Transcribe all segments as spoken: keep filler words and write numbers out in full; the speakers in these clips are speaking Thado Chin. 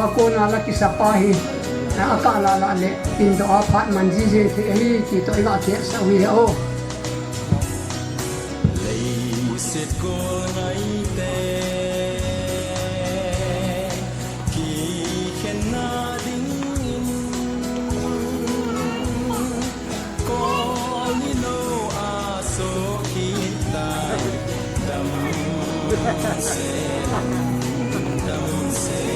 Akona la kisapa hi, a, akah lah lah le, tin toh a phat man jiji thei ahi, ti toh iga kihetsa u hi o. Leiset kol ngaite, kikhenna dingin, kol nilou a soh kit tai, damsel, damsel.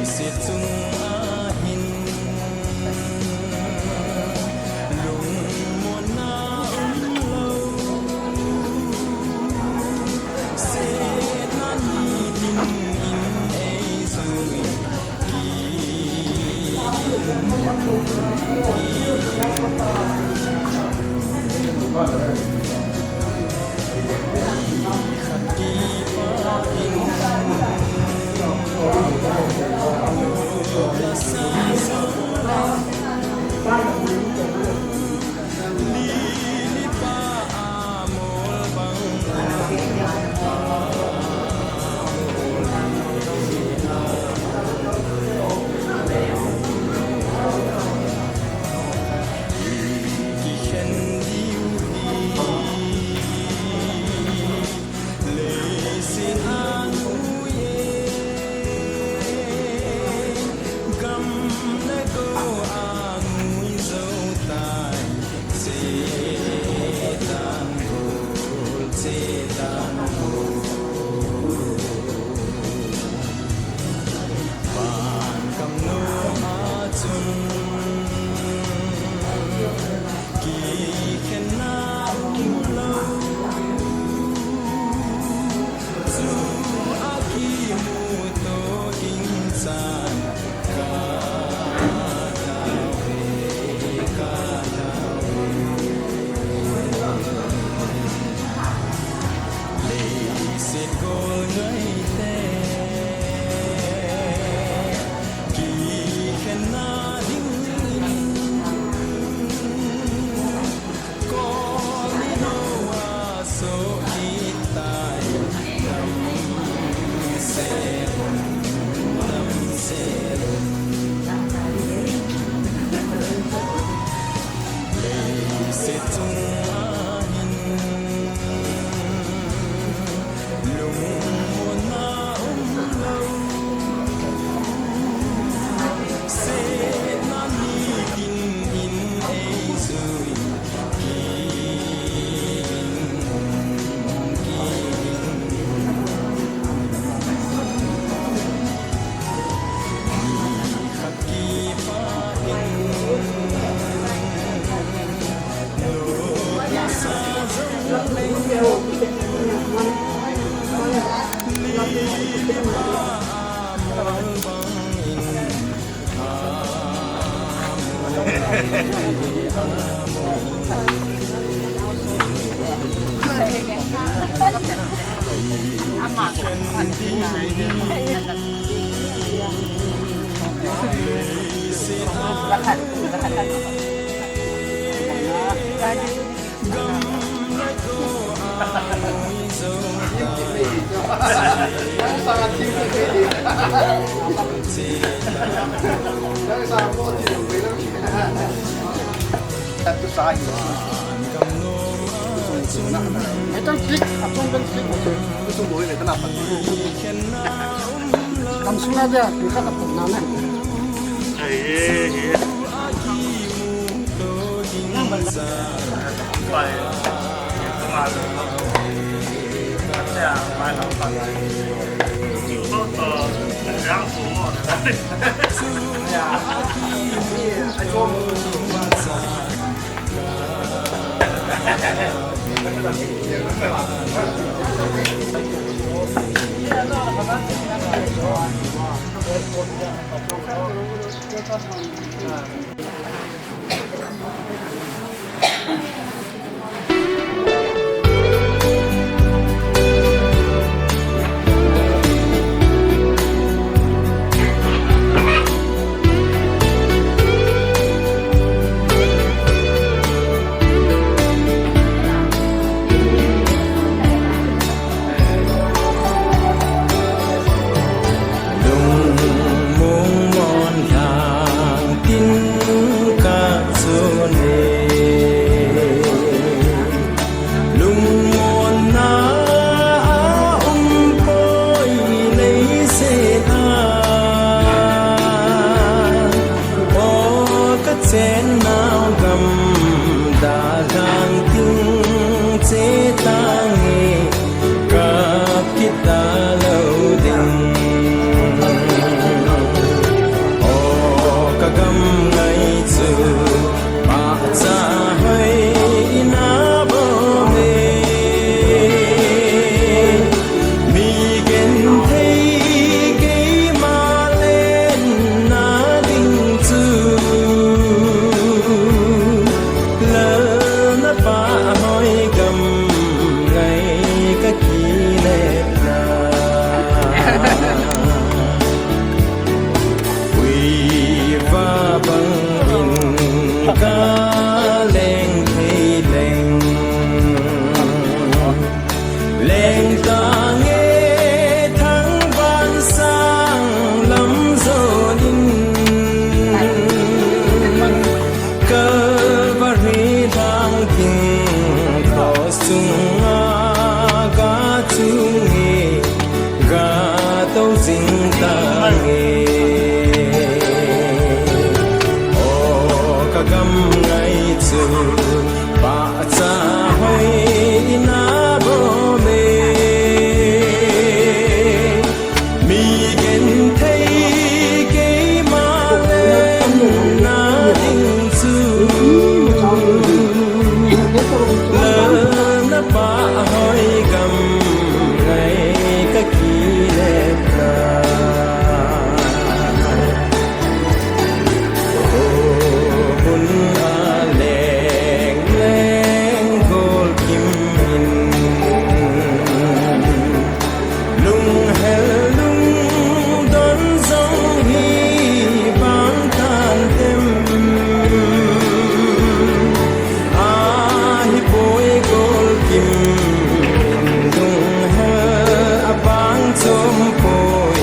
Leiset chunga hin lungmonna umlou, setna nitin in eijui. Metal stick, a chung bel stick. Kam sunga dia, tingkhat a pum na na. Ai, eh, eh. Lungmonna a um poi leiset a, o ka chennau gam dalhang ding che tange, kap kit talou ding. O ka gam ngai chu pahcha hoi in abom e. Mi genthei keima lenna ding chu, lalna pahhoi gam ngai ka kinepna. Uiva bangin ka leng thei leng, leng tange thangvah sang lam jon in, Calvary lhang ding cross chunga ga chung e, ga tou jing tange. O ka gam ngai chu pahcha hoi in abom e. Mi genthei keima lenna ding chu, lalna pahhoi gam ngai ka kinepna. O hun a leng leng gol kim in, lunghel lungdon jong hi bang tan tem. Ahipoi gol kim in, lunghel abang chom poi,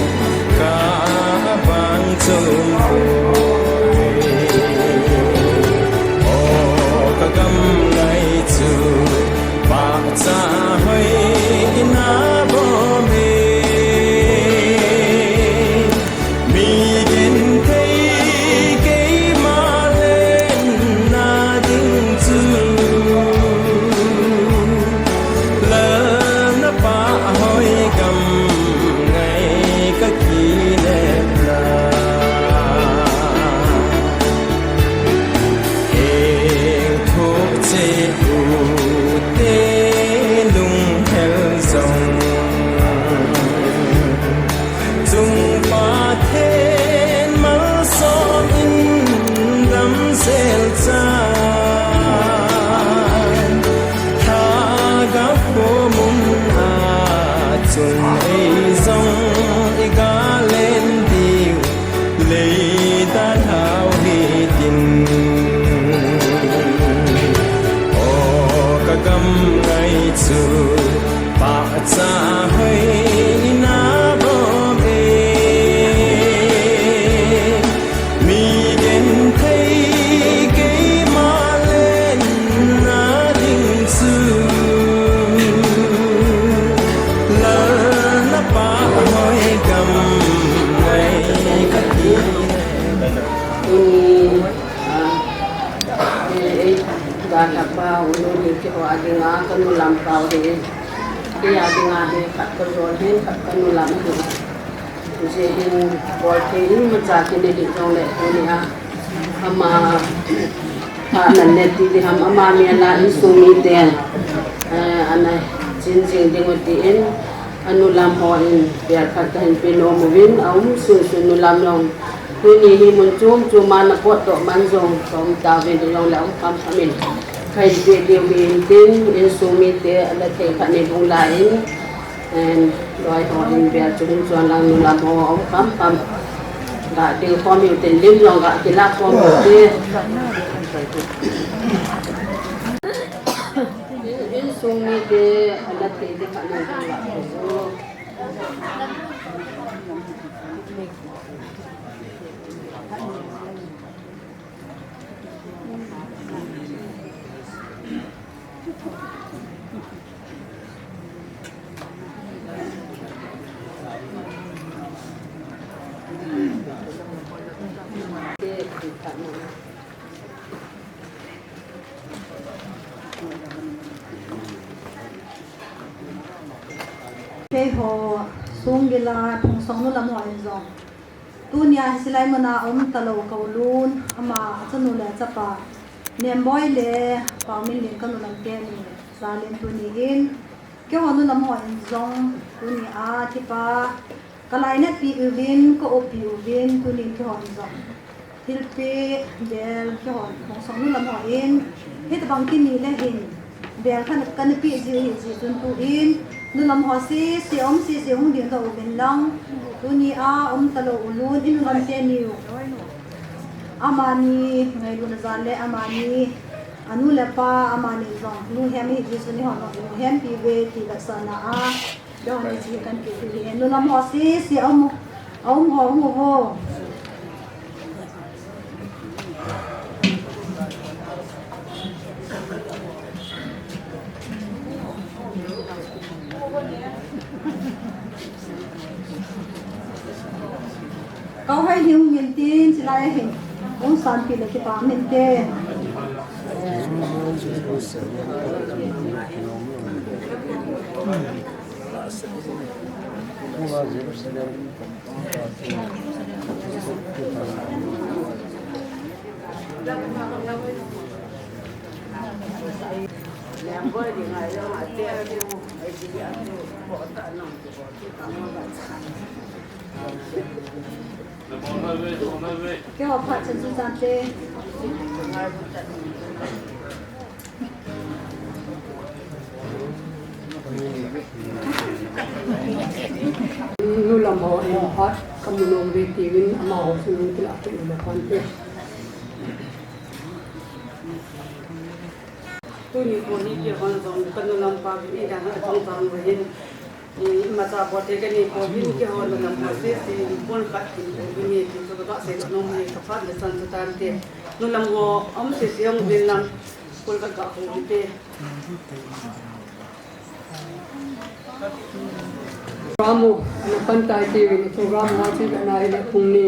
ka abang chom poi. O ka gam ngai chu pahcha hoi in abom e. Mi genthei keima lenna ding chu, lalna pahhoi gam ngai ka kinepna. Heng thuk che u te lunghel jong, chung Pathen malsom in damsel chan, thaga khomun a chun ei jong i ga len diu, lei dalhau hitin. O ka gam ngai chu pahcha hoi in abom e. Mi genthei keima lenna ding chu, lalna pahhoi gam ngai ka kinepna. Tuni, ah, eh, eh, dalhapa u nu ni keiho a dinga ka nu lam pau hi, kei a dinga hi khat ka jol hin, khat ka nu lam hi. Hijeh in bol thei imacha kinei hih jongle tuni a, ama, a, nan ne ti ding ham, ama mel a insung mite, eh, ana chin jing diu tin, anu lam hon bel khat kahin pe nom uvin, aum sunsun nu lam jong tuni hi mun chom chom a ana potdoh man jong, ka um tauvin hijongle aum khamkham in kahin pe diu hin tin, insung mite ana thei khat nei bung lai in, Em, loi ho in bel chu hin chuan lang nu lam ho aum khamkham. Ga ding khom hiu tin lim jong ga kila khom hiu te. In, insung mite ana thei te kha nan ga. Keiho Songgel a Phungsong nu lam ho in jong, tunia hiche lai muna um talou ka u Lun, ama achanu le achapa Nemboi le Paominlen ka nu lam teni jal in tuni in keiho nu lam ho in jong tunia thipa ka lainatpi uvin, ka oppi uvin, tunin keiho in jong thilpeh bel keiho Phungsong nu lam ho in hitabang kini le hin bel khat kana peh jiu ahi jeh chun tuin nu lam ho sese aum sese hung dingdoh uvin lang, tunia um talou u Lun, i nu lam teniu, amani ngailutna jal le amani anu le apa, amani jong lunghem ahi jeh chun eiho jong lunghem piuve ti vetsahna a Doni chi kan kiti hi, nu lam ho sese aum, aum ho hung uvo. Kau hai hiu ngin tin, chilai hin hung sanpi le kipah min te. Keiho phat chan chu chante. Nu lam ho in phat kamu nom ve tin amaho chu nung kila kit le pante. Tuni pon hi keihon jong ka nu lam pa vin i dan a chang chang ve hin, i, imacha bol thei ka nei pouvin, keiho nu lam ho sese in pon khat kin pouvin ti chu ka sei nom e, ka phat le chan chu tante. Nu lam ho aum sese aum uvin lang, pon khat ka hung te. Program u ana pan tai tivin, program u a chu ana hile pung ni.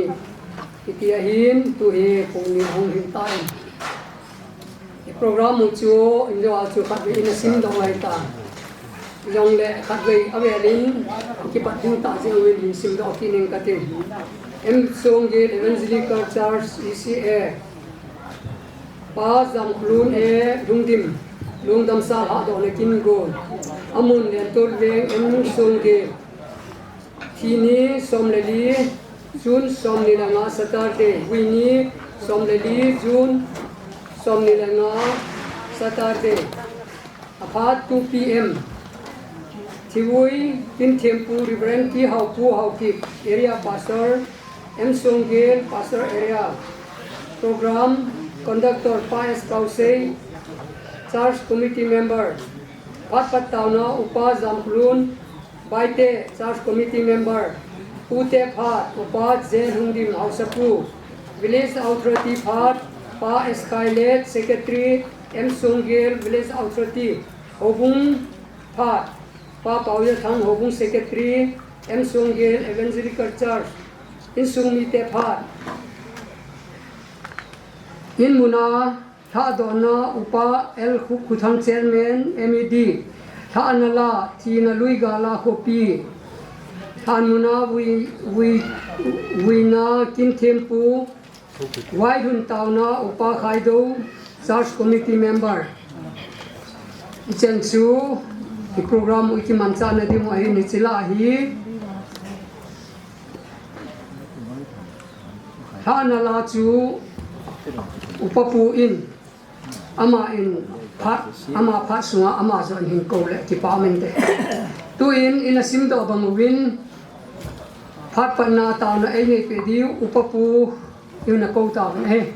Hiti ahin, tu hi pung ni hung hin tai. I program u chu, in jo a chu khatvei in a simdoh ngai ta. Jongle khatvei avel in, kipat ding ta jeh uvin hin simdoh kit ning katin. M Songgel Evangelical Church, E C A. Pa Jamkholun A Lhungdim, lungdamsa lhahdohna kin gon. Amun Lentol Veng, M Songgel. Thi ni som le li, June som ni le nga Saturday. Vei ni som le li, June som ni le nga Saturday. Aphat two P M. Thivui, Kinthempu, Reverend T Haopu Haokip, Area Pastor, M Songgel, Pastor Area. Program Conductor, Pa S Kausei, Church Committee Member. Phat pat taona, Upa Jamkholun Baite, Church Committee Member. Pu te phat, Upa J Lhungdim, Haosapu. Village Authority phat, Pa S Kailet, Secretary, M Songgel, Village Authority. Houbung phat, Pa Paoyathang, Houbung Secretary, M Songgel, Evangelical Church. Insung mite phat. In muna, Lhahdohna, Upa L Khu-, Khuthang, Chairman, M E D. Lhahna la, thina lui gala khopi. Lhan muna, vui, vui, vuina, Kinthempu. Vailhun taona, Upa Khaido, Church Committee Member. Hichan chu, i program u i kimanchahna ding u ahin, hiche la hi. Lhahna la chu Upa pu in, ama in phat, ama phat sunga ama jong hin kou le kipah mente. Tuin in a simdoh bang uvin phat patna taona ei nei peh diu Upa pu in a kou tauvin ahi.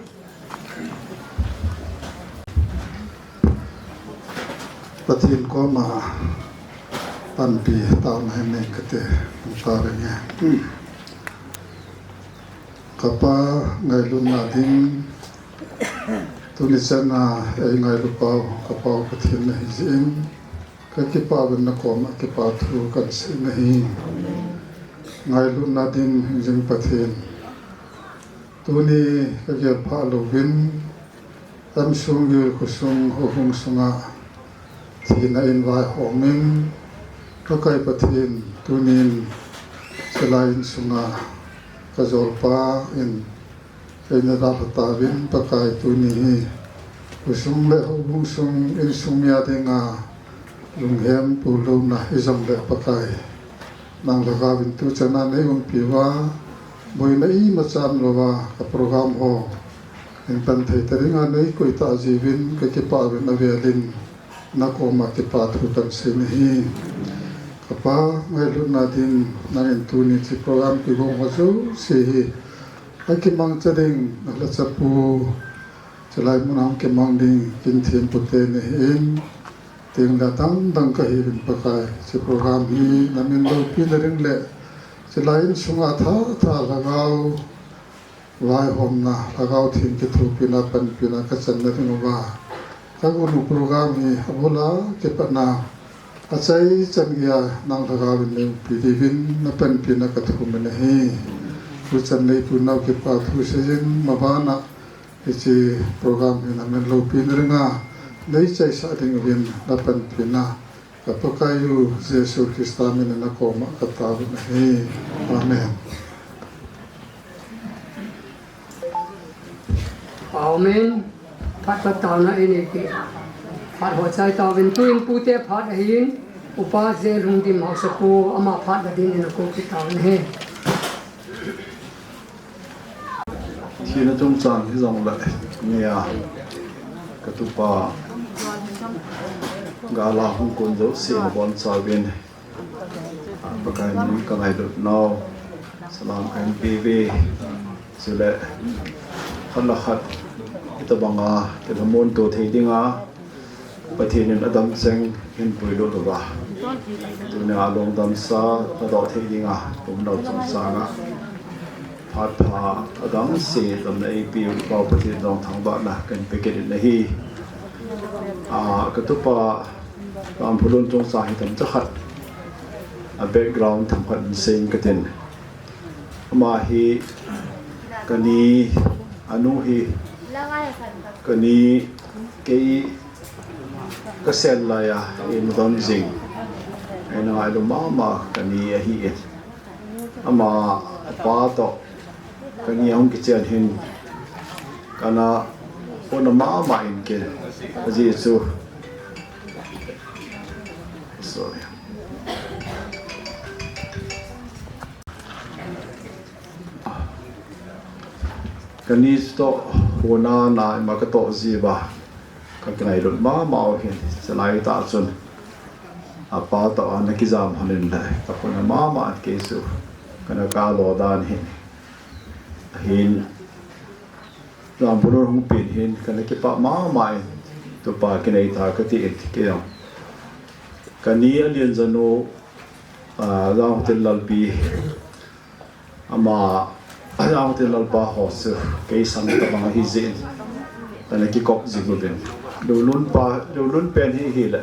Pathen koma panpi taona hin nei kate, ta ve nge. Kapa ngailutna ding, tuni chana ei ngailu pau, kapau Pathen ahi jeh in, kakipah uvin nakoma kipa thu kahin sei ahi. Ngailutna ding hingjing Pathen. Tuni ka gel phah louvin, insung gil khosung houbung sunga thina in vaihom in, Pakai Pathen tunin chilai insunga ka jolpa in eina dalha tauvin, Pakai tuni hi khosung le houbung sung insung mi a dinga lunghem pulou na ijong le Pakai, nang lhagao in tuchan a nei umpi uva, boina imacha umlouva ka program ho hin pan thei ta dinga nei koi tah jiuvin ka kipah uvin, avel in na koma kipa thu kan sei nahi. Ka Pa, ngailutna din nangin tuni hiche program kigong ho jouse hi akimangcha ding, na lhachapu, chilai mun a hung kimang ding, kin thempu te nahin, tengle adang dang kahiuvin Pakai, hiche program hi na min loupina ding le, chilai insunga tha tha lhagao vaihomna, Lhagao Theng kithopina, panpina ka channa ding uva, ka gon u program hi abul a kipatna, achaichan geiya nang lhagao in nei umpi diuvin na panpina ka thum in ahi. Tuchan neipu nau kipa thu seijin, mabana hiche program hi na min loupina dinga nei chaisah diuvin na panpina ka Pakai u Jesu Christa min in na koma ka taovin ahi. Amen. Amen. Phat phat taona in eiki phat ho chai tauvin, tuin pute phat ahin, Upa J. Lhungdim Haosapu, ama phat la dingin ako kit tauvin ahi. Thina chungchang hijongle, nia, ka tupa gal a hung kon jouse nabonchauvin, Pakai min ka ngailut nau salam kahin peuve. Chule khat le khat hitabanga kilhamon to thei dinga Pathen in adamcheng hin puilut uva, tunia lungdamsa adoh thei dinga umnau chungchanga phat pha adangse damna eipeu Pau Pathen jong thangvahna kahin pe kit in ahi. A, ka tupa Lamphulun chungchang hi themcha khat, a background themkhat in seiyin katin. Ama hi kani, anu hi kani, kei kasen laiya eina don jing, eina ngailu mama kani ahin. Ama apa toh kani ahung kichen hin kana pona mama in kei, ajeh chu, sorry, kani toh hona na ima katoh jiuva, ka kingailut mama u hin, chulai tah chun apa toh ana kijam hon in le ka pona mama in kei chu kana kalo dan hin, ahin Lamphulun hung pen hin kana kipah mama in, tupa kinei tha kati in kei jong. Kani alen janu, a, Janghotil Lalpi, ama, Janghotil Lalpa ho chu kei sang tabang ahi jeh in kana kikop jing uvin. Lulun pa, Lulun pen hi hile,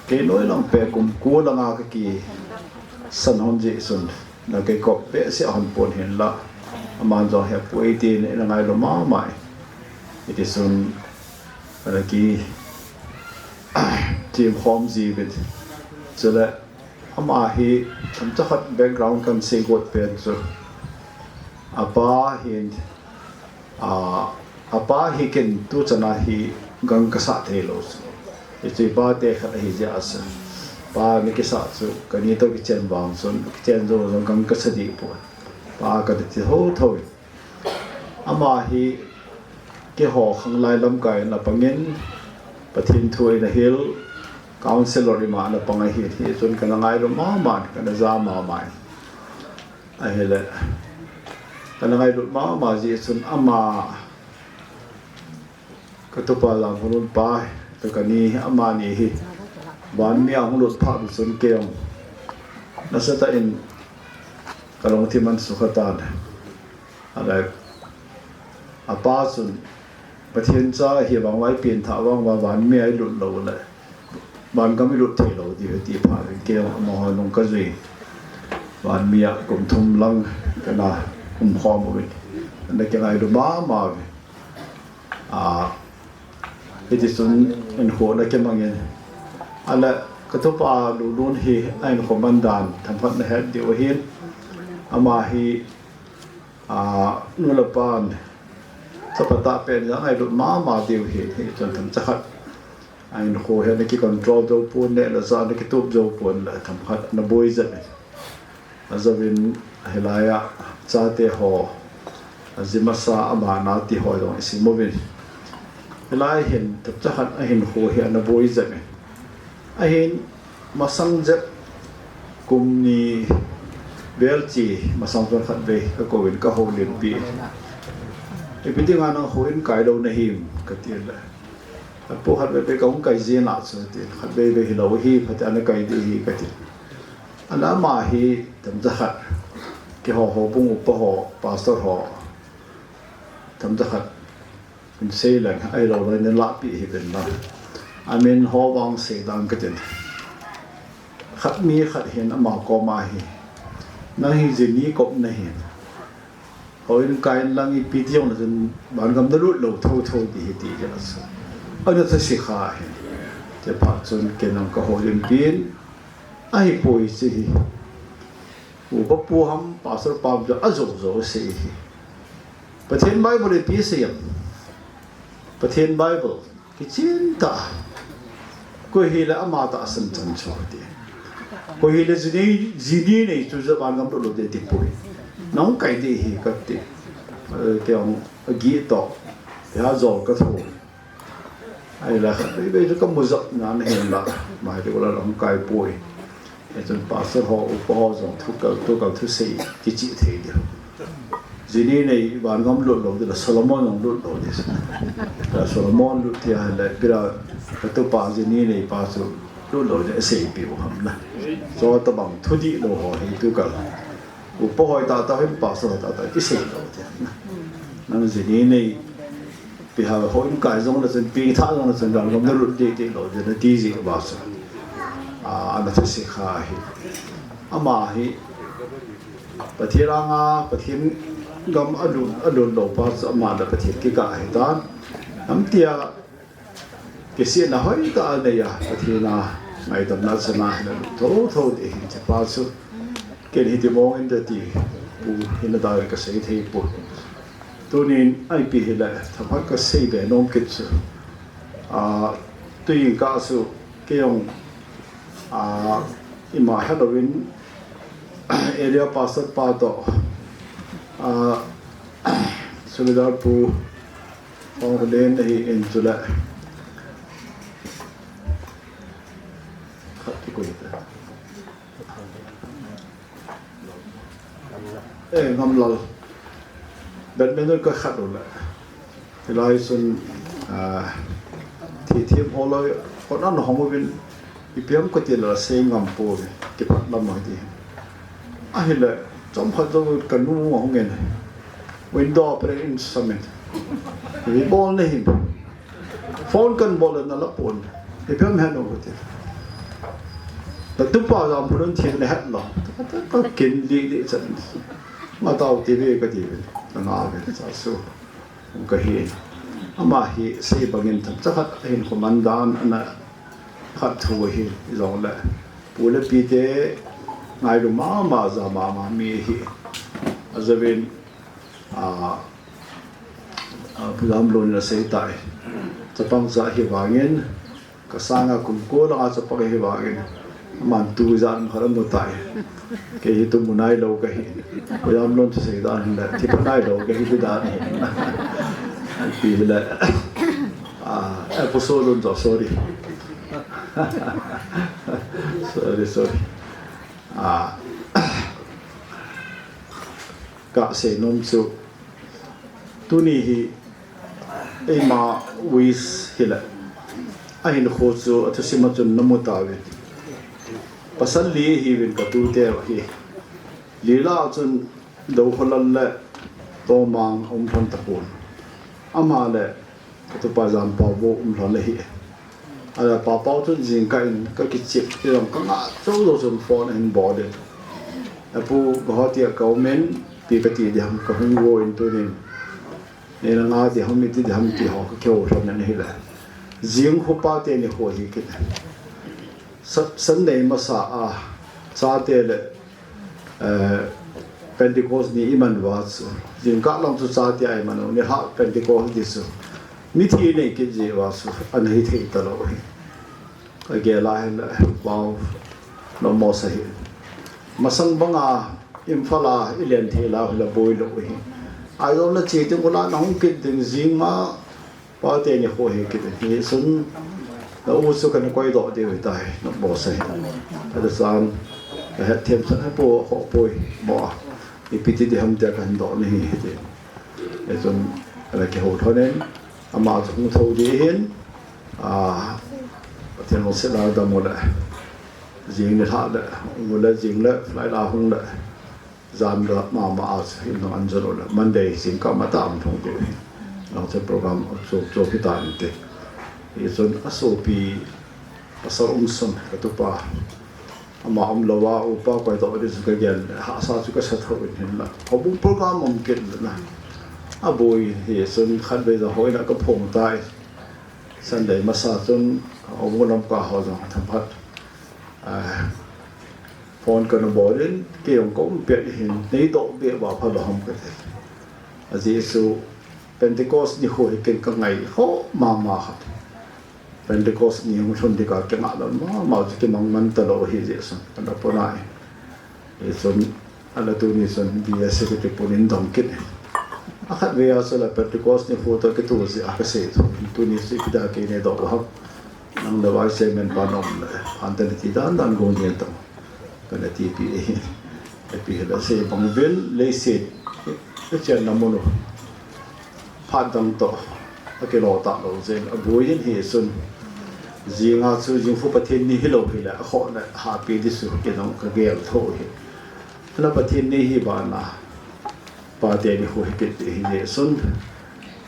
kei noi lang pen kum ko langa kakisan hon jeh chun, na kei kop behseh hon pon hinla, aman jong hepoi tin eina ngailu mama in. Hitichun, ana ki, chim khom jiuvin. Chule, ama hi, themcha khat background kan seigot pen chu, apa hin, a, apa hi ken tuchan a hi gang kasah theilou chu, hiche pa te khat ahi jeh a chu, pa ana kisah chu kani toh kichen vang chun, kichen jou jong gang kasa deh pon, pa kati thotho in. Ama hi keiho khanglai lamkai in ana pangin, Pathen thu eina hil, counselor ima ana pang ahin, hichun kana ngailu mama in, kana ja mama in. Ahile, kana ngailut mama jeh chun ama, ka tupa Lamphulun pa toh kani, amani hi vanmi a hung lut phat chun kei jong nasatah in kalungthim ana sukha tan. Ahile, apa chun Pathen cha ahi vangvai pen thah vangva vanmi a ilut lou le, vangam ilut theilou diu ahi ti phat in kei jong amaho nung kajui. Vanmi a kum thum lang kana umkhom uvin. ana kingailu mama uve. A, hiti chun hinkho ana kimangin. Ahile, ka tupa Lulun hi a hinkho man dan themkhat nahet diu ahin. Ama hi, a, nu le pan chapa tahpen jong angailut mama diu ahin, hichun themcha khat a hinkho hi ana kicontrol jou pon, neh le chah ana kitup jou pon le themkhat ana boi jep in. Ajouvin hilai a chate ho, ajim asa, ama nati ho jong isim uvin. Hilai hin themcha khat a hinkho hi ana boi jep in. Ahin masang jep kum ni vel che masang chun khatvei kakouvin kahoulimpi. Ipi dinga nang houin kai lou nahim kati le. Apu khatvei vei kahung kai jin a chu ati. Khatvei vei hilou hi, kati ana kai ding ahi kati. Ahile ama hi themcha khat keiho houbung upa ho, pastor ho, themcha khat in sei leng, ahilou le neilah peh hih uvin lang. Amin ho vang sei ding katin. Khat mi khat hin ama koma hi, nang hi jini kop nahin, houin kai in lang ipi ti jong le chun vangam nalut lou thotho ti hi ti jeh a chu ana thase kha ahi. Chuphat chun kei jong kahoulimpi in, ahipoi hiche hi. Upa pu ham, pastor pa ham chu ajou jou asei hi. Pathen Bible ipi asei em? Pathen Bible kichen tah. Koi hile ama tahsan chan chu ti. Koi hile jini, jini nei chu vangam lut lou ding ti poi. Nang kai ding ahi kati. Eh, kei jong agih toh. Hijou katho. Ahile khatvei vei chu kamu jep nan ahin la, mai te kula lang kai poi. Hichun pastor ho, upa ho jong thukal, thukal thusei kichih thei diu. Jini nei vangam lut lou ding le Solomon jong lut lou ding. Solomon lut ti ahile, pira katupa jini nei pa chu lut lou ding asei piu ham na. Chu tobang thudih lou ho hi thukal. Upa hoi tahtah hin pastor hoi tahtah kisei lou ti na. Nang jini nei, ipi ham houin kai jong le chun, ipi thah jong le chun, vangam nalut ding ti lou ding nati ji uva chu. A, ana thase kha ahi. Ama hi Pathen anga, Pathen gam alut, alut lou pa chu ama le Pathen kikah ahitan. Namtia kisihna hoitah anei a, Pathen a ngaidamna chana hin alut thotho ding ahin hiche pa chu. Ken hiti mong in ding ti pu hina dai kasei thei poi. Tunin ipi hile, themkhat kasei be nom kit chu. A, tui kah chu kei jong, a, ima helouvin area pastor pa toh, a, Solidar pu Hong len ahi in chule. Khat ti koi ta. Eh, Ngamlal. Badminton ka khat u le. Hilai chun, ah, thi thiam ho loi, kona na hong uvin, ipi ham kati le sei ngam pouve, kiphat lam ahi ti. Ahile, chomkhat jou ka nu ahung in, window a pen in samin. Ipi bol na him. Phone kan bol le na la pon. Ipi ham he nu kati. Na tupa jam phun thi na het lo. Ka kin li li chan. Nga tao ti ve kati ve. Ka nga ve cha su. Ka hi. Ama hi sei bangin themcha khat a hinkho man dan ana khat thu hi jong le. Pu le pi te ngailu mama, ja mama mi hi. Ajouvin, a, a, Pu Lamlun in asei tai. Chapang cha hi vangin, ka sanga kum ko langa chapang hi vangin, aman tu ijat ham khat amu tai. Kei hi tu mu nai lou ka hi. Pu Lamlun thusei dan hin le, thi pha nai lou ka hi ti dan hi. Ti le, a, eh, Pu Solun jo, sorry. Sorry, sorry. A, ka sei nom chu, tuni hi eima wish hile, a hinkho chu a thusim a chun na mu tauve. Pasal li ihiuvin ka tute hi. Li lah a chun Dokholal le Tomang um lhon tapon. Ama le ka tupa Jampao bou um lhon ahi. Ahile Papao chun jingkah in ka kichep, kei jong ka ngah jou jou chun phone ahin bol in. A pu, Guwahati a ka um in, ipi kati ding ham, ka hung go in tunin. Ina nga di ham, iti di ham ti ho ka kihou lhon in ahile, jing khu pate nikho hi kit. Sa-, Sunday masa a chate le, eh, Pentecost ni iman uva chu, jingkah lang chu chate a iman u, nilhah Pentecost ni chu mithi nei kit jeh uva chu ana hithei talou hi. Ka gel a hile, wow, nopmo sa hi. Masang banga Imphal a i len thei la hile boi lou hi. Aizawl na che ding ula na hung kit ding jing ma pate nikho hi kit hi sun na u chu kana koi doh diu hi tai, nopmo sa hi. Ka da san, ka het them san po, ho poi, mo a. Ipi ti di ham tia kan doh ni hi ti. Hichun, ala kihou lhon in, ama chu hung tho di hin, a, Pathen lungset a dam u le, jing nilhah le, hung u le, jing le, flight la hung le, jan le, mama a chu hin hung an jon u le, Monday jingkah matah a hung thong diu hi. Lang chu program chu, chu hi tan ti. Hichun, asopi, pasal um sun, ka tupa. Ama umlou a, upa koi doh di chu ka gel le, hahsa chu ka sa tho in hinla. Houbung program um kit le na. Aboi hi sun khatvei jong hoi na ka phong tai. Sunday masa chun, houbung lam ka ho jong themkhat. Ah, phone kana bol in, kei jong ka um pet hin, nei doh be ba pha ba hom ka ti. Ajeh chu Pentecost nikho hi ken ka ngai ho mama khat. Pentecost ni hung lhun ding a kingah lou mama chu kimang man talou hi jeh chun, kana pona hi. Hichun, ala tuni chun B S secretary pun in dong kit. Akhatvei a chu la Pentecost nikho toh kitoh jeh a ka sei tho. Tuni chu ipi dia kei nei doh u ham. Nang le vice chairman pa nom le, phan te na ti dan dan gong ding tong. Kana tipi ahi. Ipi hile sei bang uvin, leiset i chenna mun u phat dang toh akilo talou jeh in, aboi in hichun, jing a chu jing khu Pathen ni hilou hile, akhoh le hapi di chu kei jong ka gel tho hi. Ana Pathen ni hi bana, pate nikho hi kit hi jeh chun,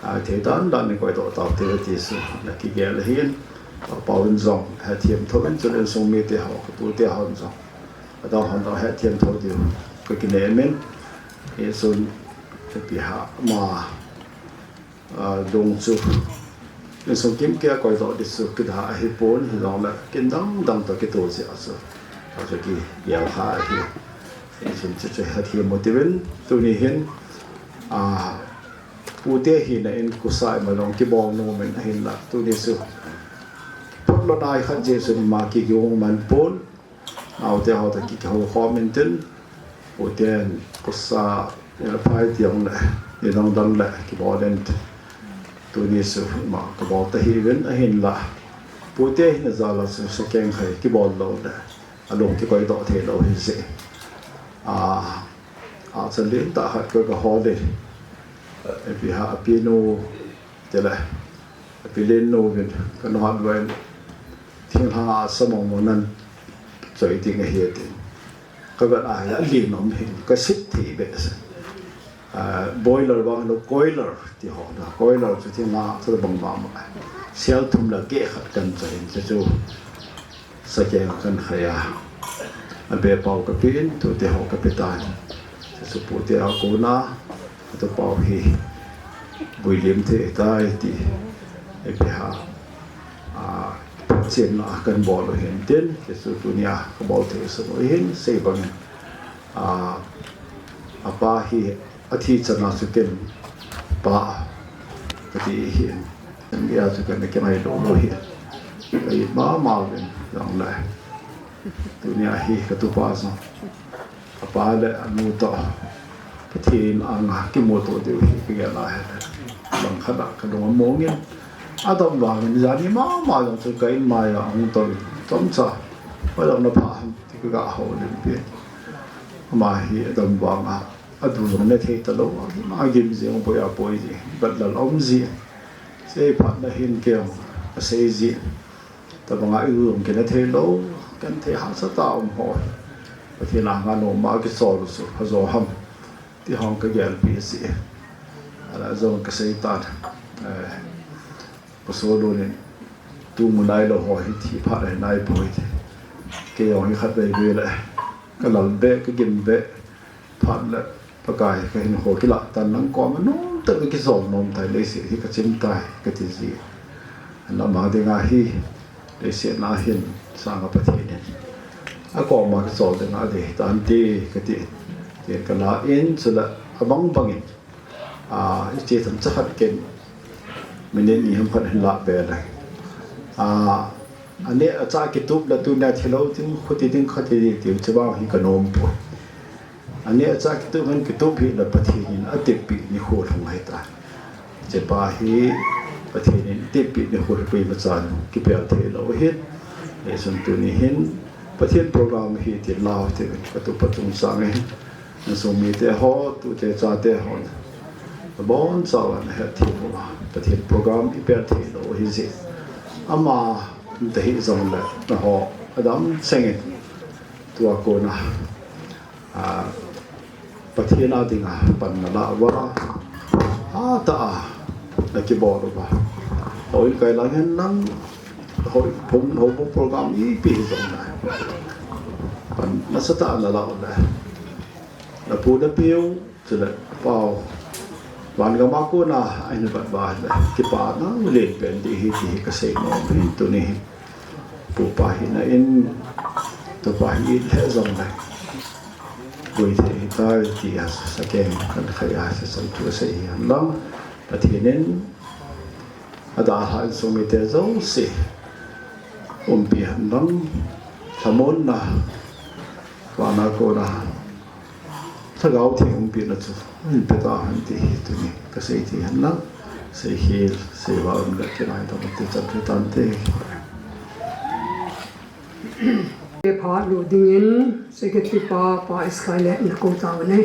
a, thei dan dan in koi doh tau te ti chu, na kigel ahin, Pa Pauvin jong, hethem tho in chun insung mite ho, ka tute hon jong, adang hon jong hethem tho diu ka kinem in, hichun, ipi ham, a, lung chu, insung kimkei a koi doh di chu, kidang ahipon, hijongle, kin dang dang toh kitoh jeh a chu, a chu kigel kha ahi, hichun chu chu hethem u tivin, tuni hin, a, Pute hina in kusa ima jong kibol nom in ahinla, tuni chu photlo nai khat jeh chun ima kigong man pon, naote ho toh ki, kihou khom intin, puten kusa, eh, phai tiang le, ni dang dang le kibol in, tuni chu ima kabol ta hiuvin ahinla, pute hina jal a chu sakeng khai kibol lou le, alung kikoi doh thei lou hi jeh. A, a, chan lentah khat ka, ka hol e. Ipi ham, api nu, tile, api lennu vin, ka nuhat uva in, thinglhang a sa mong mong nan choi ding ahi tin. Ka vet a, alen um hin, ka sit thei behseh. A, boiler vang lo, coiler ti ho na, coiler chu thinglhang a sa bang mama. Sel thum le keh khat kan choi in, chu chu. Sakeng kan khai a, abepau ka pe in, tute ho ka pe tan. Chu pute a kona, atu pau hi, builim thei tai ti, ipi ham, a, chenna kan bol u hin tin, chu tunia ka bol thei sun u hin, sei bang in, a, apa hi, athi chan a chu ken pa kati hi. India chu ken kingai lou lou hi. Ka it mama uvin jongle. Tunia hi ka tupa jong, apa le anu toh Pathen anga kimuto diu hi ka gel a hi. Langkhat a ka lung among in. Adam vangin jani mama jong chu ka in mai a hung tou in. Chomcha. Hoilang na pha ham ti ka ga houlim pi. Ama hi Adam vanga adu jong ne thei talou, agim jing, boi a boi jing, batlal um jing. Sei phat na hin kei jong, asei jing. Tabanga i du jong kei ne thei lou, ken thei hahsa tah um ho. Pathen anga nom a kichol u chu, pha jo ham. Ti hong ka gelpi jeh. Ala jong ka sei tan. Eh, Pastor Lun in, tu mu nailou ho hi thi phat le nai poi ti. Kei jong hi khatvei vei le, ka lal be, ka gim be, phat le, Pakai ka hinkho kilah tan nang koma nung tamtah kisol nom tai, leiset hi kachim tai kati ji. Ama dinga hi leiset na hin sanga Pathen in akoma kisol dinga adei hitante kati. Tin kala in chule abang bangin, a, hiche themcha khat ken minute ni ham khat hin la be le. A, aneh achah kitup le tunia thilou ding, khuti ding, khati ding tiu chubang hi kanom poi. Aneh achah kitup hin kitup hih le Pathen in atepeh nikho lhung ahitai. Hichepa hi Pathen in atepeh nikho hi koima chan kipel thei lou ahin. Hichun tuni hin Pathen program hi ti lau ti katupa chungchang ahin. Insung mite ho, tute chate ho, abonchauvin ahet thei uva, Pathen program ipel thei lou ahi jeh. Ama umta hih jongle, nangho adam chengin tua kona, a, Pathen a dinga pan nalah uva, hatah a nakibol uva, houin kai lang hen lang, hou, houbung program ipi hijongle pan nasatah a nalah uleh, napu napeu, chule pao, van gama kona ahin vet uva le, kipana lenpen ding ahi ti hi kasei nom ahin. Tuni hin pupa hina in, tupa hi lheh jongle, boi thei ahitai tia sakeng kahin khai a, sachan thu kasei hi hen lang, Pathen in adalhah insung mite jouse umpi hen lang, lhamonna, vana kona Lhagao Theng umpina chu ahin pe tahen ti hi tuni kasei thei hen lang, seikhel, seiva umle kinai tah ati chan thei tante. Phat lut dingin Secretary pa, Pa Sky le nakou tauvin ahi.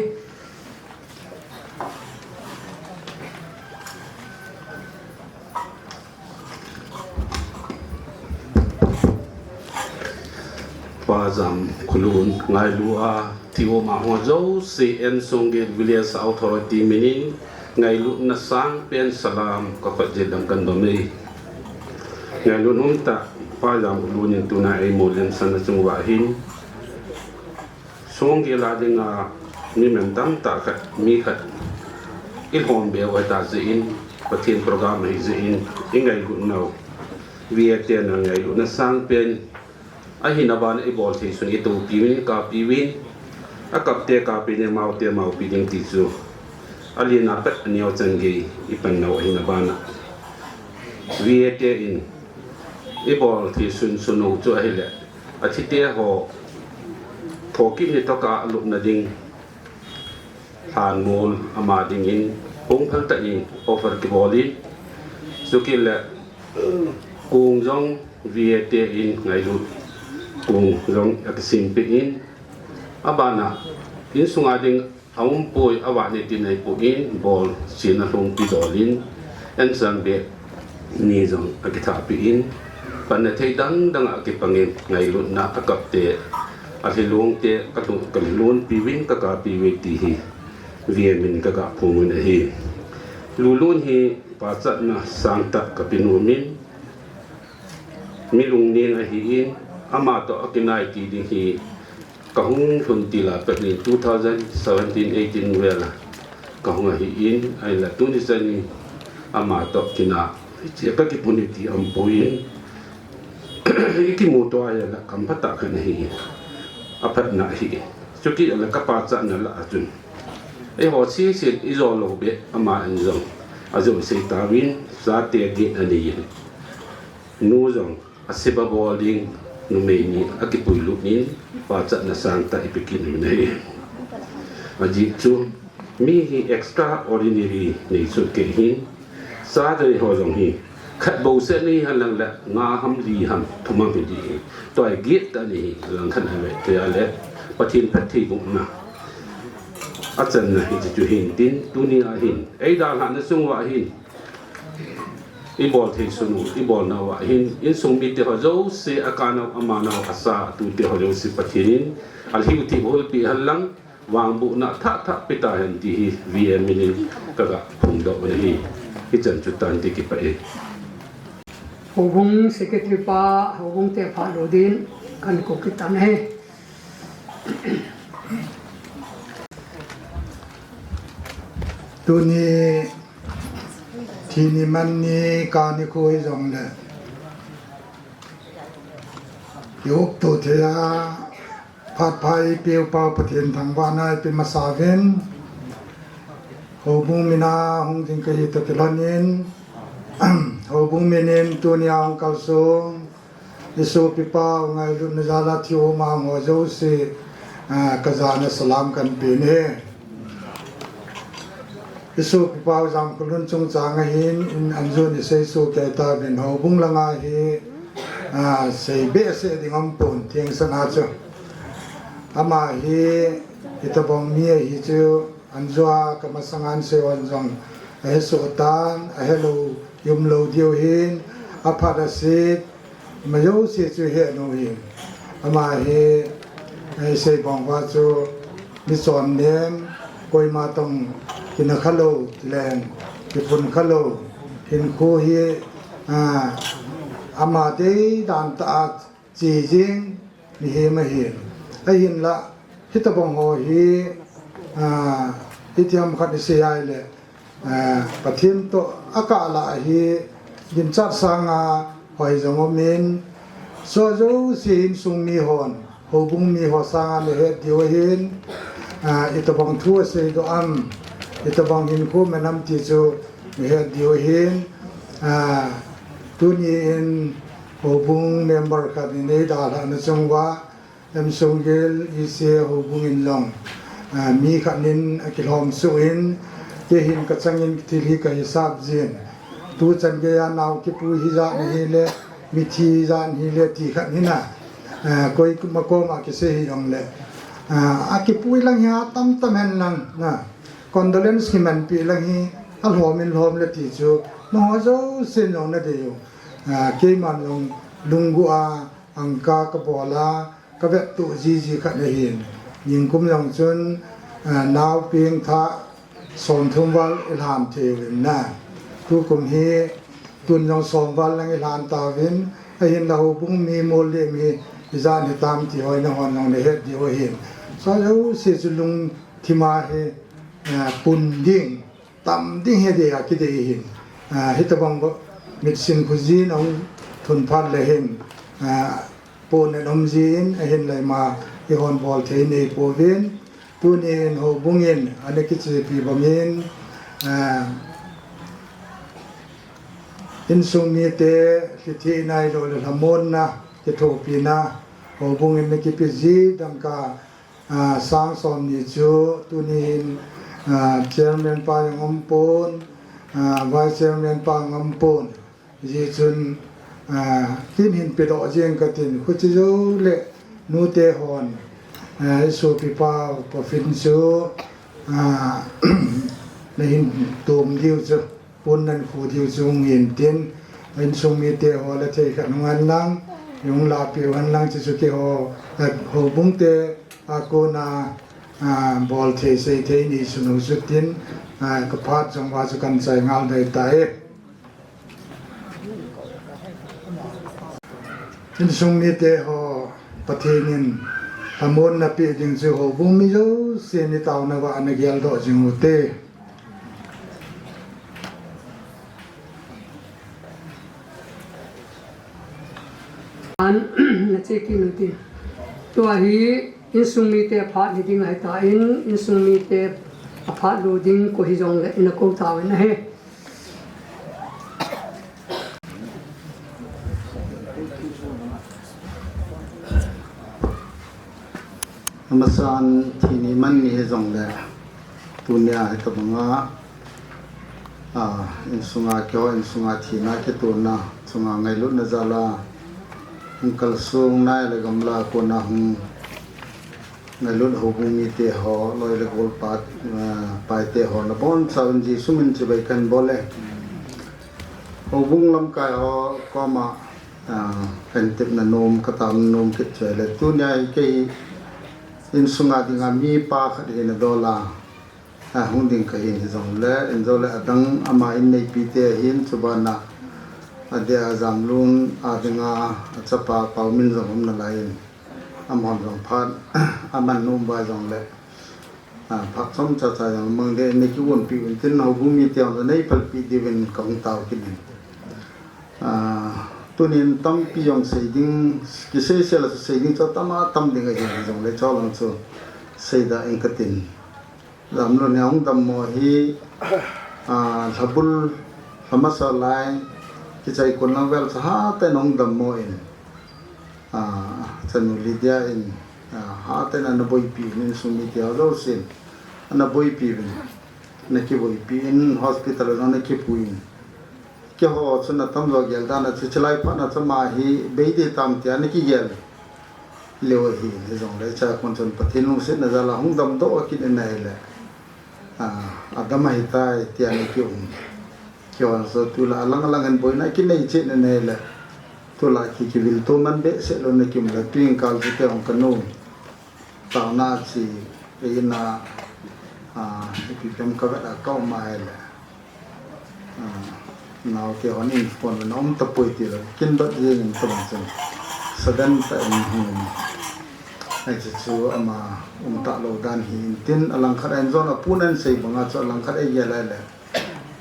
Pa Jamkholun ngailu a thi um a ho jouse, N. Songgel Village Authority minin ngailutna sangpen salam kakhut jeh dam kahin dom e. Ngailut umtah Pa Jamkholun in tuna eimo lemsahna chung uva hin, Songgel a dinga mi mantam tah khat, mi khat ilhom be u ahita jeh in, Pathen program ahi jeh in, ingailutnau, V A te na ngailutna sangpen ahina bana ibol thei sun itoupiuvin, ikapiuvin, akapte kapi ding, amaute amaupi ding ti chu alen a pat aneo chan gei ipan nau ahina bana, V A te in ibol thei sun sunu chu ahile, athite ho thokit ni toh kah a alupna ding lhanmol ama dingin hung phal tah in offer kibol in, chukit le kong jong V A te in ngailut kong jong akisempeh in, abana insunga ding aumpoi, avah ni tin ahipoh in, bol chena lhungpi dol in, ansan beh ni jong akithahpeh in, panna thei dang dang a akipangin, ngailutna akapte, alhilungte kalhilunpiuvin, kakapiuve ti hi V A min kagah phonguvin ahi. Lulun hi pachatna sangtah kape nomin, mi lungning ahin, ama toh akinai ti ding hi kahung lhun til a pat in two thousand seventeen eighteen vel a kahung ahin, ahinla tuni chan in ama toh kinah hiche kakipun e ti aumpoi in, ikimuto ahile kamphatah khat ahin, aphatna ahin, chukit le kapachatna lah a chun eiho sese ijou lou beh ama in jong ajou sei tauvin, chate get anei in, nu jong asep abol ding numei ni akipuilut in, pachatna sangtah ipe kit uvin ahi. Ajeh chu mi hi extraordinary nei chu kei hin, cha dei ho jong hi khat bou seh nei hen lang le nga ham, li ham, thum ham hiding ahi. Tua hi get tah ahi, langkhat a vet thei a le Pathen phattheibohna achanna hiche chu hintin, tunia hin eidalhahna chung uva hin ibol thei sunu, ibolnauva hin insung mite ho jouse, akanau, amanau, acha, atute ho jouse Pathen in alhiu thip hulpeh hen lang, vangbohna thah thah pe tahen ti hi V A minin kagah phongdoh u ahi. Hichan chu tante, kipah e. Houbung Secretary pa, houbung te phat lut din kakou kit tan ahi. Tuni Thi ni man ni kah ni khu hijongle, i-ukto thei a, phat pha eipeu pa Pathen thangvahna ipe masa uvin, houbung mina hung ding kahi toh kilhon in, houbung min in tunia hung kalsong i sopipa ngailutna jal a thi um a hung ho jouse, ah, kajana salam kahin pe in ahi. I sopipa Jamkholun chungchang a hin in anjon isei soh kei tauvin, houbung langa hi, ah, sei behseh ding aumpon, thengsan a chu. Ama hi itobang mi ahi chu, anjo a kamasanga in sei hon jong ahe soh tan, ahelou, i-umlou diu hin, aphat aset, ima jouse chu ihet u ahin. Ama hi, eh, isei bang uva chu, mi chonnem, koima toh kina khalou, leng, kipun khalou, hinkho hi, ah, ama deidan tah a che jing mihem ahin. Ahinla, hitobang ho hi, ah, itiham khat isei ahile, ah, Pathen toh akah lah hi ginchat sanga hoi jong aumin, chua jouse insung mi hon, houbung mi ho sanga nahet diu ahin, ah, itobang thu asei doh am, itobang hinkho man am ti chu nahet diu ahin, ah, tuni in houbung member khat in eidalhahna chung uva, M. Songgel E C houbung in jong, ah, mi khat in akilhom soh in, kei hin kachang in thil hi kahisap jin. Tuchan geiya nao kipui hijat ahile, mithi hijat ahile ti khat hina, ah, koima koma kisei hijongle, ah, akipui lang hi atam tam hen lang, na, condolence kimanpi lang hi alhom in lhom le ti chu, nangho jousen jong nadei u. Ah, keiman jong lunggel a, angka kabol a, kavettoh jiji khat ahin. Nikum jong chun, ah, nao pengthah somthum val ilhan thei uvin na. Tukum hi tun jong som val lang ilhan tauvin, ahinla houbung mi mol le mi ijat hitam ti ho nahon jong nahet diu ahin. Chua jouse chu lungthim a hi, ah, pun ding, tam ding hi dei a kidei ahin. Ah, hitobang bou mitsin khojin ahung thun phat le hin, ah, pohnat um jin, ahinla ima ihon bol thei neipouvin, tunin houbung in ana kichepi bangin, ah, insung mite lhithei nailou le lhamonna kithopina houbung in ana kipe ji dangka, ah, sang somni chu tunin, ah, chairman pa jong aumpon, ah, vice chairman pa jong aumpon. Hijeh chun, ah, kin hin pedoh jeng katin, khuti jou le nute hon, ah, isopipa coffin chu, ah, nahin tom diu chu, pon nan khu diu chu hung hin tin, insung mite ho le thei khat hung hen lang, hung lahpeh u hen lang, chuchu keiho, ah, houbung te a kona, ah, bol thei sei thei neisun u chu tin, ah, kaphat jong uva chu kahin chai ngal dai tai. Insung mite ho Pathen in lhamonna peh ding chu houbung mi jousen itaona uva ana geldoh jing ute. An, nache kit ute. Tua hi insung mite aphat hiding ahitan, insung mite aphat lou ding koi hijongle ina kou tauvin ahi. Amasan thi ni man ni hijongle, tunia hitobanga, ah, insunga keiho insunga thina kitona chunga ngailutna jal a hung kalsong nai le gamla kona hung ngailut houbung mite ho, loi le gol pa, ah, paite ho, nabonchauvin Jesu min chibai kahin bol e. Houbung lamkai ho koma, ah, kahin tepna nom, katepna nom kit chu ahile, tunia hi kei insunga dinga mipa khat hina dol a, ah, hung ding kahin hijongle, injongle adang ama inneipite ahin, chubana adeh a Jamlun a dinga achapa Paomin jong um nalaiyin, amahon jong phat aman nom uva jongle, Ah, phat chomcha cha jong mang ding in nei kigonpi uvin tin, houbung mite jong nei palpi diuvin kahung tao kit in. Ah, tunin tampi jong sei ding, kisei sei la sei ding chu tam a tam ding ahi jongle, chulai chu seida ing katin. Jamlun hi ahung dammo hi, ah, lhabul, lhamasa lai, kichai kon lang vel chu hatah in ahung dammo in, ah, chanu Lydia in, ah, hatah in ana boipi in, insung mite ho jousen ana boipi in, ana kiboipi in, hospital a ana kipui in. Keiho chun atamjo gel dan a chu, chulai phat na chu ama hi bei ding tam tia ana kigel leu ahi, hijongle chua kon chun Pathen lungsetna jal a hung damdoh kit in ahile, ah, adam ahitai tia ana kium. Keiho chu tulai alang alang in boina kinei chet in ahile, tulai ki, kivil to man behseh lou ana kium le, tuin kal chu keiho kanu taona chi, eina, ah, ipi pen kavet a kaum ahile, ah, naote hon in phone na um tapoi ti lou, kin dot jeng in tum chun, sudden tah in hung in. Hiche chu ama um talou dan hi in tin, alangkhat a in jon a pun in sei banga chu alangkhat a igel ahile,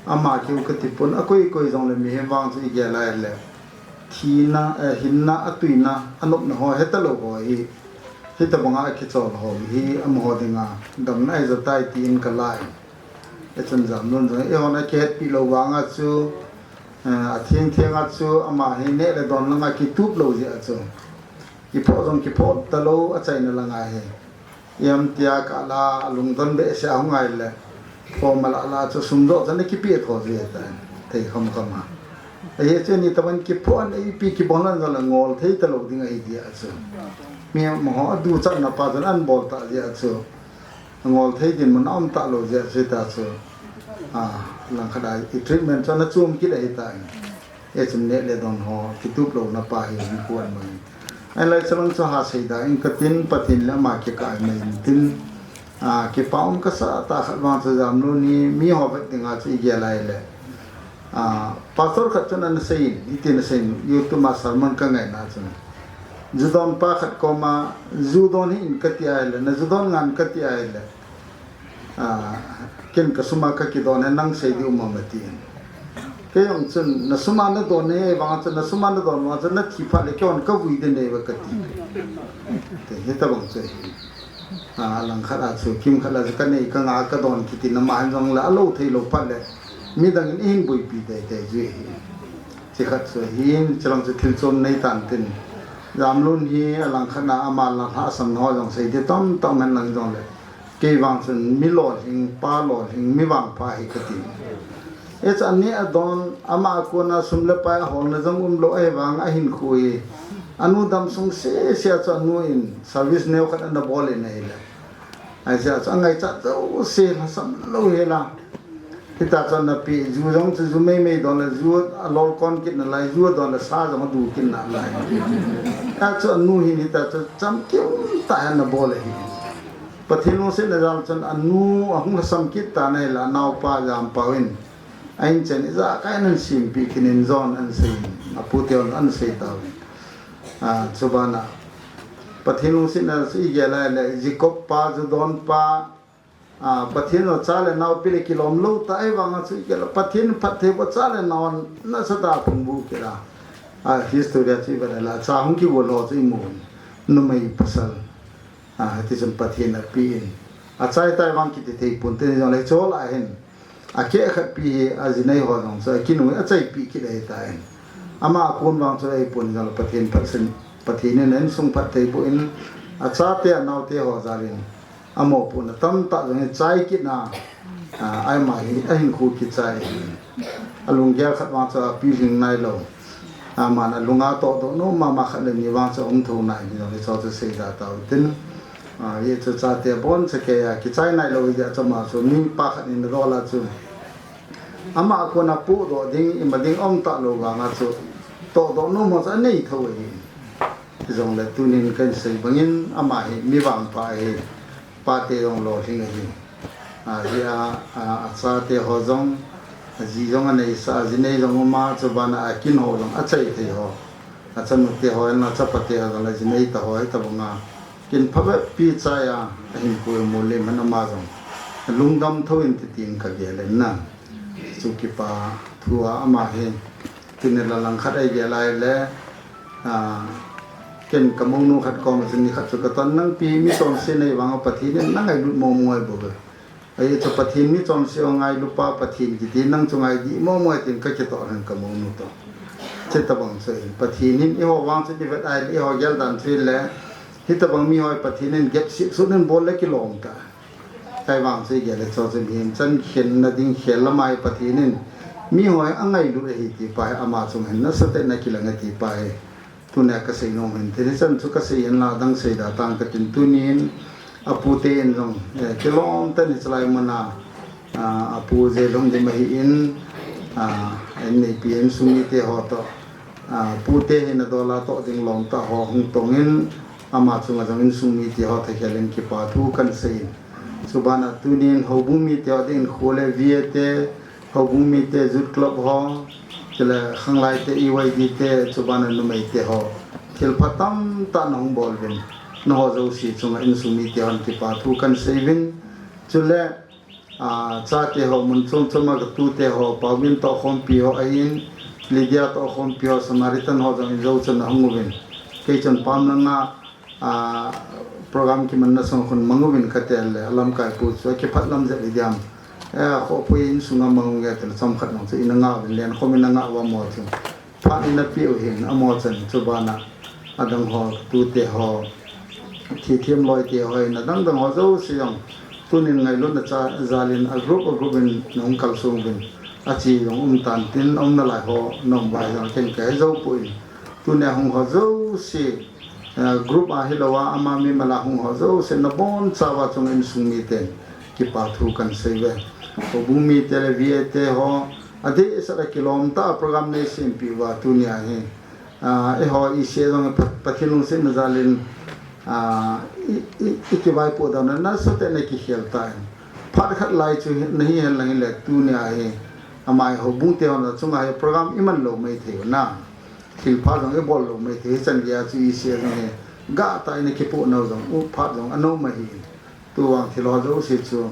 ama kiu kati pon, akoi koi jongle mihem vang chu igel ahile, thina, eh, hinna, atuina, anopna ho, hetalou ho hi, hitabanga akichol ho hi amaho dinga damna ahi jotai tin kala in. Hichun Jamlun jong eihon akihetpi lou vanga chu, eh, atheng theng a chu ama hi neh le don langa kitup lou jeh a chu, kiphoh jong kiphoh talou, achaina langa hi iam tia kala alungdon behseh a hung ahile, form ala la chu sum joh chan akipeh tho jeh ta, thei kham kham a. Ahi chu ni taban kiphoh an ipi kibol an jong le ngol thei talou ding ahi jeh a chu, mi amaho aduchatna pa chun an bol ta jeh a chu, ngol thei dinmun aum talou jeh a chu ta chu, ah, langkhat a i treatment chu ana chom kit ahitai. Hichun neh le don ho kitup louna pa hi hinkho amang in. Ahilai chulai chu ha seida ing katin, Pathen le ama kikah mai in tin, ah, kipa um kasah tah khat vang chu Jamlun hi miho vet dinga chu igel ahile, ah, pastor khat chun ana sei in, hitin ana sei in, YouTube a sermon kangaina chun, ju don pa khat koma, ju don hih in kati ahile, na ju don ngan kati ahile, ah, ken kasum a kakidon e, nang sei ding um am atin. Kei jong chun, nasum a nadon e, vang chun nasum a nadon vang chun nathi phat le keihon kavui ding e kati. Te, hitabang chu ahi. Ah, langkhat a chu, kimkhat a chu kanei kanga kadon kiti nama hin jongle, alou thei lou phat le midang in eihin boipi teitei jui ahi. Chikhat chu ahin, chulai chu thil chom nei tan tin, Jamlun hi alangkhat a ama la lhahsamna ho jong sei ding tamtah um hen lang jongle, kei vang chun mi lolhing, pa lolhing, mi vangpha ahi kati. Hichu aneh adon, ama a kona sum le pai aholna jong umlou ahivang ahinkho hi, anu damsung sese a chu anu in service neokhat ana bol in ahile, ahijeh a chu angaichat jouse lhasam lou hel a, hita chu ana pe, ju jong chu ju meimei don le, ju alol kon kit nalai, ju adon le sa jong adu kit nalai. Hichu anu hin hita chu chamkim tah in ana bol ahi. Pathen lungsetna jal chun anu ahung lhasam kit tan ahile, anaopa Jampao in a-in chen ijakai in ana sempeh kit in, jon ana sei in, apute hon ana sei tauvin. Ah, chubana Pathen lungsetna chu igel ahile, Jacob pa, ju don pa, ah, Pathen jong cha le nao pe le kilom lou tah ahivanga chu igel a, Pathen phattheiboh cha le nao nasatah a phungvuh kit a. Ah, history a chu ivet le, cha hung kigol ho chu imu in, numei pasal. Ah, hitichun Pathen apen, achai tai vang kiti thei pon, tuni jongle hiche lah a hin akeh khat pi hi ajinei ho jong chu akinu achaipeh kit ahitan. Ama akon vang chu ahipon jongle Pathen phatsen, Pathen in insung phattheiboh in, achate anaote ho jal in amopohna tamtah jong hi chai kit na, ah, ama hi ahinkho kichai ahi. Alunggel khat vang chu apilhing nailou, aman alunga tohdoh nom mama khat le ni vang chu aum thou nai, hijongle hiche chu seida tau tin, ah, hichu chate aboncha keiya kichai nailou hijeh a chu ama chu mipa khat in adol a chu, ama a kona pohdoh ding, ima ding aum talou vanga chu tohdoh nom ho chu anei thou ahi. Hijongle tunin kahin sei bangin ama hi mi vangpha ahi, pate jong lolhing ahi. Ajeh a, a, achate ho jong, aji jong aneisah, ajinei jong um a, chubana akin ho jong achai thei ho, achanute ho, achapate ho jong le ajinei tah ho, hitabanga kin phabep pi chai a, ahinkho molem hen ama jong. lungdam thou in ti tin ka gel in na. Chu kipa thu a ama hi tuni la lang khat a i gel a ahile, a, ken ka mounu khat koma chun ni khat chu ka ton nang pi mi chonse nei vang a Pathen in na ngailut momo ahi bou ve. Ahi chu Pathen mi chonse ho ngailu pa Pathen kiti nang chu ngai di momo ahi tin ka kitoh hen ka mounu toh. Chuti bang chu in Pathen in eiho vang chu i vet a ahile eiho gel dan chu le hitabang mi ho Pathen in gep sip sut in bol le kilom ta. Ahivang chu i gel le chu chu mihem chan khenna ding khel lam a hi Pathen in mi ho a ngailut ahi ti pa hi ama chung hin nasatah in a kilang e ti pa hi. Tunia ka sei nom hin, hichan chu ka sei in la dang sei da tang ka tin tunin, a pute in jong, eh, kilom tah in hichelai mun a, ah, a pu Jelhung Dim ahi in, ah, in neipi insung mite ho toh, ah, pute hin a dol a toh ding lom tah ho hung tong in, ama chunga jong insung mite ho thakhel in kipa thu kan sei in. Chuban a tunin houbung mite ho ding in khole V A te, houbung mite, Youth Club ho, chule khanglai te, E Y D te, chuban a numei te ho. Thil pha tamtah nahung bol uvin. Naho jouse chunga insung mite hon kipa thu kan sei uvin. Chule, a, chate ho mun chom chom a ka tute ho, Paubin toh khompi ho ahin, Lydia toh khompi ho, Samaritan ho jong in jou chun ahung uvin. Kei chun pam langa a, program kimanna sung khun mang uvin ka tel le, a lamkai pu chu a kiphat lam jep hi diam. Eh, a khopi insung a mang u nge tel chomkhat nung chu in a ngah uvin len khom in a ngah uva mo chu. Phat in a pe u hin a mo chan chu bana adang ho tute ho. Thithem loi te ho in adang dang ho jouse jong. Tunin ngailutna cha jal in a group a group in nung kalsong uvin. A chi jong um tan tin um nalai ho nung vai jong ken ka he jou poi. Tunia hung ho jouse. Eh, group a hilou a, ama mimal a hung ho jouse nabonchauva chunga insung miten kipa thu kan sei uve. Houbung mite le V A te ho, adehset a kilom tah a program nei sempeh uva tunia hi. Ah, eiho E C A jong Pa-, Pathen lungsetna jal in, ah, i, i, i kivaipoh dan a nasatah in a kikhel tan. Phat khat lai chu hi, nahi hen lang hile tunia hi. Ama hi houbung te hon chunga hi program i man lou maithei u na. Thil pha jong i bol lou maithei, hichan geiya chu E C A jong hi, gah tah in a kipoh nau jong, u phat jong a nom ahi. Tuvang thil ho jouse chu,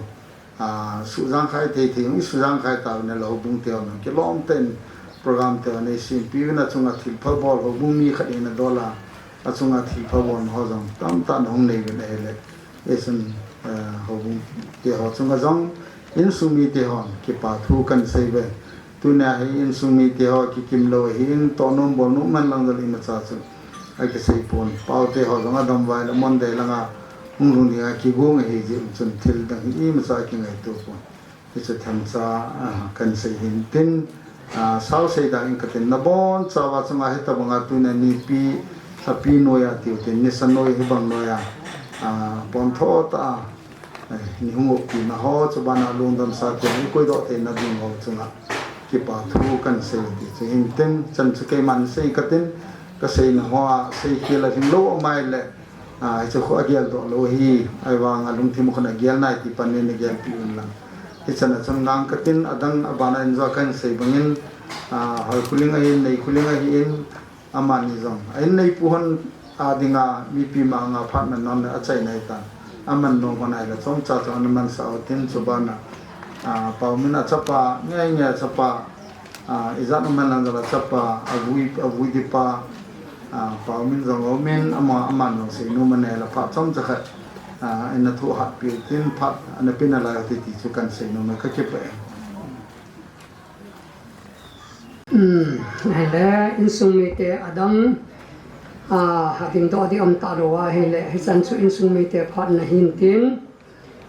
a, sujang khai thei thei, i sujang khai tau na le houbung te hon, kilom tah in program te hon, i sempeh uvin a chunga thil pha bol, houbung mi khat in a dol a, a chunga thil pha bol ho jong, tamtah nahung nei uvin ahile. Eisun, eh, houbung te ho chunga jong, insung mite hon, kipa thu kan sei uve. Tunia hi insung mite ho kikim lou ahin, toh nom bol nom man lang jal imacha chu. A kisei pon, pau te ho jong a damvai le Monday langa, hung lhung dinga kigong ahi jeh chun thil dang hi imacha kingaito pon. Hichu themcha, ah, kan sei hin tin, ah, sao sei dang in ka tin nabonchauva chunga hitabanga tunia nipi, api noiya tiu tin, nisa noi hibang noiya, ah, pontho tah a, eh, nei hung upi na ho, chubana lungdam sa tin, i koidoh theina ding ho chunga kipa thu kan sei ti chu hin tin, chan chu keiman sei ka tin, ka seina hoa, sei khel a lhinglou amai le, Ah, hichu khu a geldoh lou hi, ahivanga lungthim khun a gel nai ti pan nei na gelpeh un lang. Hichan a chun ngang ka tin adang abana in jong kan sei bangin, ah, Hoikholing ahin, Neikholing ahin, amani jong. A in neipu hon a dinga mipi manga phat man nom le a chai nai tan. A man nom hon ahile chomcha chun ana mansah u tin chubana. Ah, Paumin a chapa, nge nge a chapa, Ah, ijat um hen lang jal a chapa, avui, avui dipa, ah, Paumin jong aumin, ama, aman jong seinom anei le phat chomcha khat, ah, ina thohhat peh u tin phat, ana pe nalai u hite ti chu kan seinom e, ka kipah e. Um, ahile, insung mite adang, ah, adingdoh ding um talou ahile, hichan chu insung mite phat nahin tin,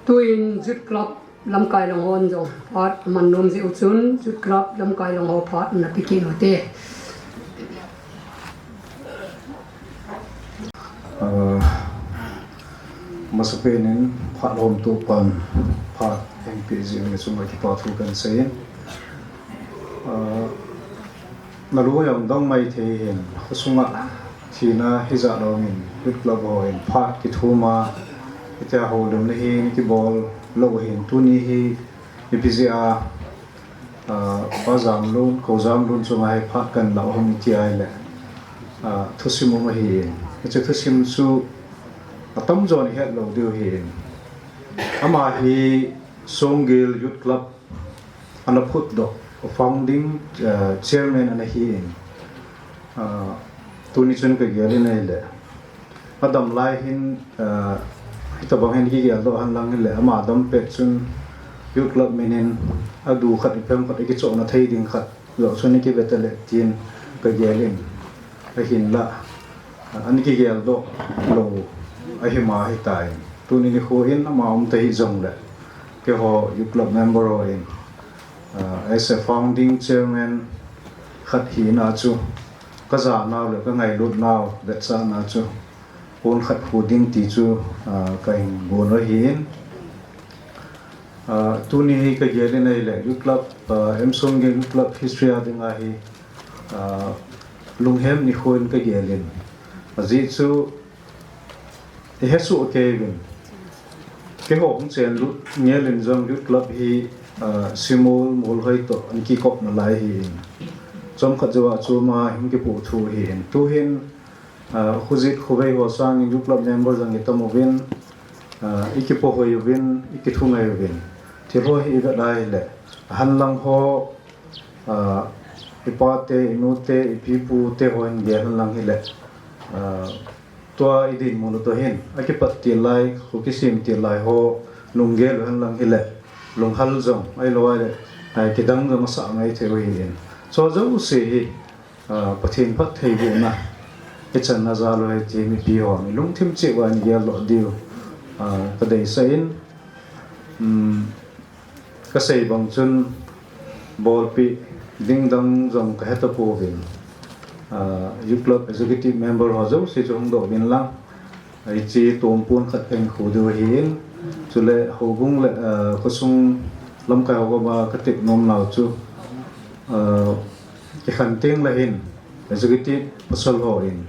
Tuin Youth Club lamkai lang hon jong phat aman nom jeh u chun Youth Club lamkai lang ho phat na pe kit u hite. Ah, masapen in phat hom tu pan phat hom pe jeh u chunga kipa thu kan sei in. Ah, Na lu jong dong maithei hin, khosunga thina hijat lou min, Youth Club ho hin, phat kithum a, hitia houlimna hi, kibol lou hin, tuni hi, ipi jeh a, ah, Pa Jamlun, Kou Jamlun chunga hi phat kan la u ham iti ahile, ah, thusim um ahin. Hiche thusim chu, atamjon ihet lou diu hin. Ama hi, Songgel Youth Club ana phutdoh founding, eh, chairman ana hi in, ah, tuni chun ka gel in ahile, adam lai hin, ah, hitabang hin kigeldoh henlang hile, ama dam pet chun Youth Club min in adu khat iphem khat ikichohna thei ding khat joh chun ikivet le tin ka gel in, ahinla, ah, ana kigeldoh lou ahima ahitai. Tuni nikho in ama um tahih jongle, keiho Youth Club member ho in, ah, as a founding chairman khat hina chu, ka janau le ka ngailutnau vetsahna chu pon khat khu ding ti chu, ah, ka hin gon u ahin. Ah, tuni hi ka gel in ahile, Youth Club, ah, M Songgel Youth Club history a ding ahi, ah, lunghem nikho in ka gel in. Ajeh chu, ihesoh kei uvin. Keiho hung chenlut ngel in jong Youth Club hi, ah, simol, molhoi toh ana kikopna lai ahin. Chomkhat jouva chu ama hung kipoh thu ahin. Tuhin, ah, khojit khovei ho sangin Youth Club member jong itam uvin, ah, ikipohoi uvin, ikithungai uvin. Thil ho hi ivet a ahile, ahenlang ho, ah, ipate, inute, ipi ipute ho hin gel henlang hile, ah, tua idinmun u toh hin, akipat til lai, kho kisem til lai ho, lunggel u henlang hile, lunghal jong, ahilou ahile, ah, kidang jong asah ngai thei u ahin. Chu jouse hi, ah, Pathen phattheibohna ichanna jal u ahi ti mipi hon ilungthim cheh uva igeldoh diu, ah, ka deisah in, um, ka sei bang chun bolpeh ding dang jong ka hetapouvin, ah, Youth Club Executive Member ho jouse chu hungdoh uvin lang, hiche tompon khat ka hin kho diu ahin, chule houbung le, ah, khosung lamkai ho koma ka tep nomnau chu, ah, ikhen tengle hin Executive pasal hon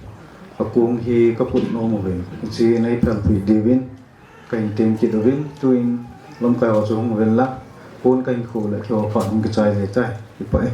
akong hi ka put nom uvin, hiche in eiphelpeh diuvin ka hin tem kit uvin, tuin lamkai ho chu hung uvin lang, pon ka hin kho le keiho phat hung kichai le tai, kipah e.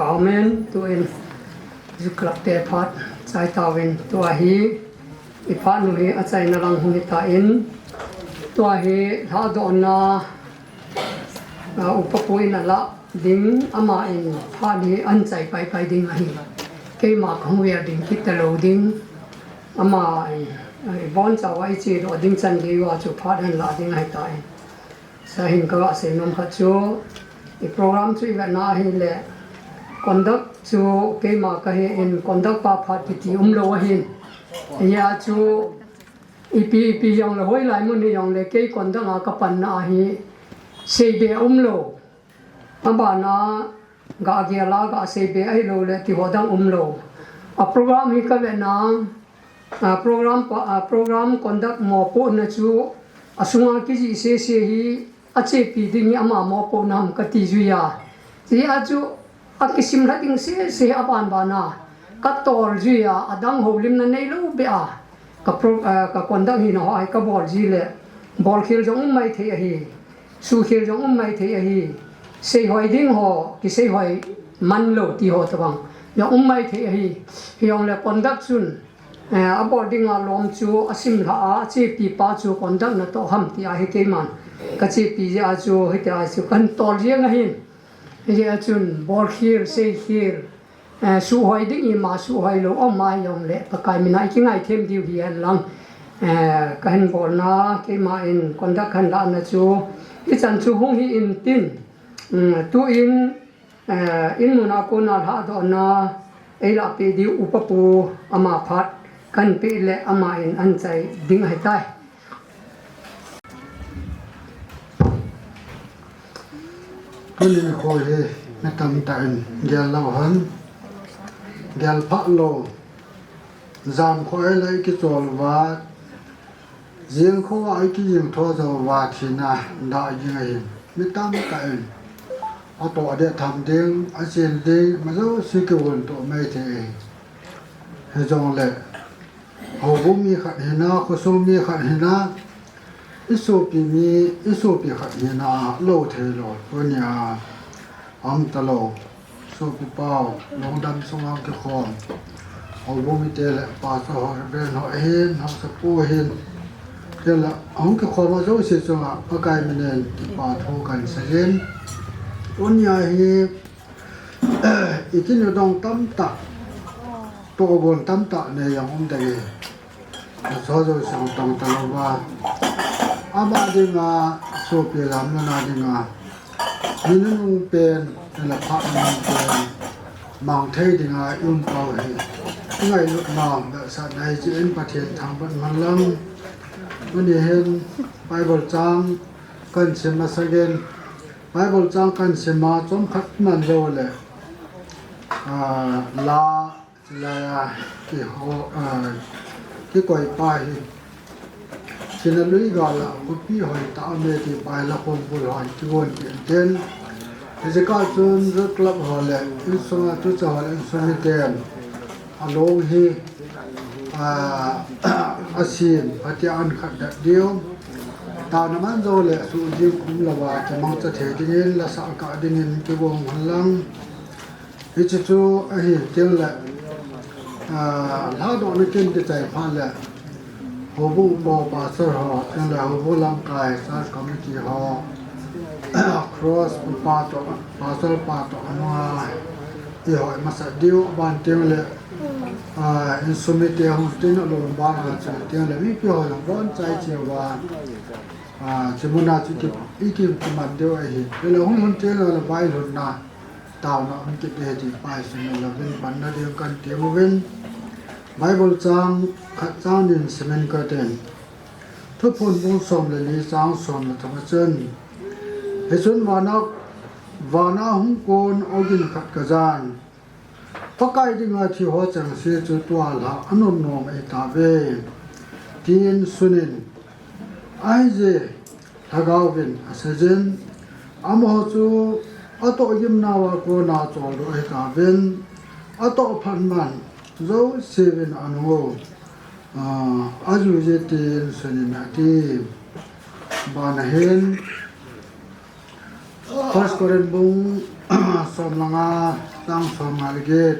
Amen. Tuin Youth Club te phat chai tauvin, tua hi iphat nu hi achaina lang hung hitan, tua hi lhadohna, ah, upa pu in alah ding, aman phat hi ahin chai paipai ding ahi. Keima kahung vel ding kit talou ding, aman, ah, ibonchauva ichedoh ding chan geiya chu phat ahin lah ding ahitan. Chuin ka gasei nom khat chu, i program chu ivetna ahile, conduct chu keima kahin, conduct pa phat kiti umlou ahin. Hijeh chun ipi ipi jongle, hoilai mun hijongle, kei conduct a kapanna ahi, seibe umlou. Abana, gagel a gaseibe ahilouleh tiho dang umlou. A program hi kavetna, a program pa, a program conduct mopohna chu asunga kijih sese hi achepi ding hi ama mopohna ham kati juiya. Hijeh chun akisim lha ding sese hi abanbana katol juiya, adang houlimna neilou beh a, ka pro-, a, ka conduct hina ho hi kabol jile, bolkhel jong um maithei ahi. Suhkhel jong um maithei ahi. Seihoi ding ho, kiseihoi manlou tiho tobang jong um maithei ahi. Hijongle conduct chun, eh, abol dinga lom chu asim lha a, achepi pa chu conduct natoh ham tia hi keiman kachepi jeh a chu hitia chu kahin tol jeng ahin. Hijeh chun bolkhel, seikhel, eh, suhhoi ding ima, suhhoi lou um ahijongle Pakai mina ikingaithem diu hihen lang, eh, kahin bolna, keiman conduct kahin lahna chu hichan chu hung hi intin, um, tuin, eh, inmun a kona lhadohna, Ei lahpeh diu upa pu ama phat kan peh le ama in an chai ding ahitai. Tuni nikho hi mi tamtah in gel lou hen, gel pha lou, jam kho ei lai kichol uva, jing kho a ei kijing tho jou uva thina dah jing ahi. Mi tamtah in atoh ding, atham ding, achen ding, ama jouse kivon toh mai thei ahi. Hijongle houbung mi khat hina, khosung mi khat hina, i sopi mi, i sopi khat hina lou thei lou, tunia um talou. Sopi pau, lungdam sunga kikhom, houbung mite le pastor ho, reverend ho ahin, haosapu ahin, chule hung kikhom a jouse chunga Pakai minin kipa thu kan seiyin. Tunia hi i kinudong tamtah, tohgon tamtah nei jong um ding ahi. Ajo jouse tong talouva, ama dinga, sopi lamlhona dinga, mi nunung pen, le phat nunung pen mang thei dinga i um pau hi i ngailutna, vetsahna hiche in Pathen thangvah hen lang. Tuni hin Bible chang kan sim masangin, Bible chang kan sim a chomkhat man jou le, ah, la, chulai a kiho, ah, kikoi pa hi, Sinalui gal a khopi hoitah a um e ti pa hi Lakhongbul hon kivon kit in tin. Hiche kah chun Youth Club ho le insunga tucha ho le insung miten along hi, ah, asim, phatia an khat dat diu. Taona man jou le suhjing um louva kimangcha thei dingin, lasa kah dingin kigong hen lang. Hiche chu ahi teng le, ah, lhadohna kin kichai phat le, houbung upa pastor ho, chule houbung lamkai, church committee ho, cross pa toh, pastor pa toh, anunga i hoi masat diu, aban teng le, ah, insung mite hung tin along ban a chu teng le, mipi ho jong abonchai cheh uva, ah, hiche muna chu ki, i ki, kiman diu ahi. Chule hung lhun teng le, vailhunna taona um kit ding ahi ti pa hi sumil louvin, panna ding kan ti uvin, Bible chang khat chang din simin katin. Thuphon bung som le li chang som le thum a chun, hichun vana, vana hung kon ogin khat kajan, Pakai dinga thi ho chengse chu tua lhah anunnom ahitauve, tin sunin, ahijeh lhagaovin aseijin, amaho chu atohgimnauva kona choldo ahitauvin, atohphat man jouseuvin anung u, ah, ajuije tin sunin ati. Bana hin, First Corinth bung som le nga, chang som nga le get.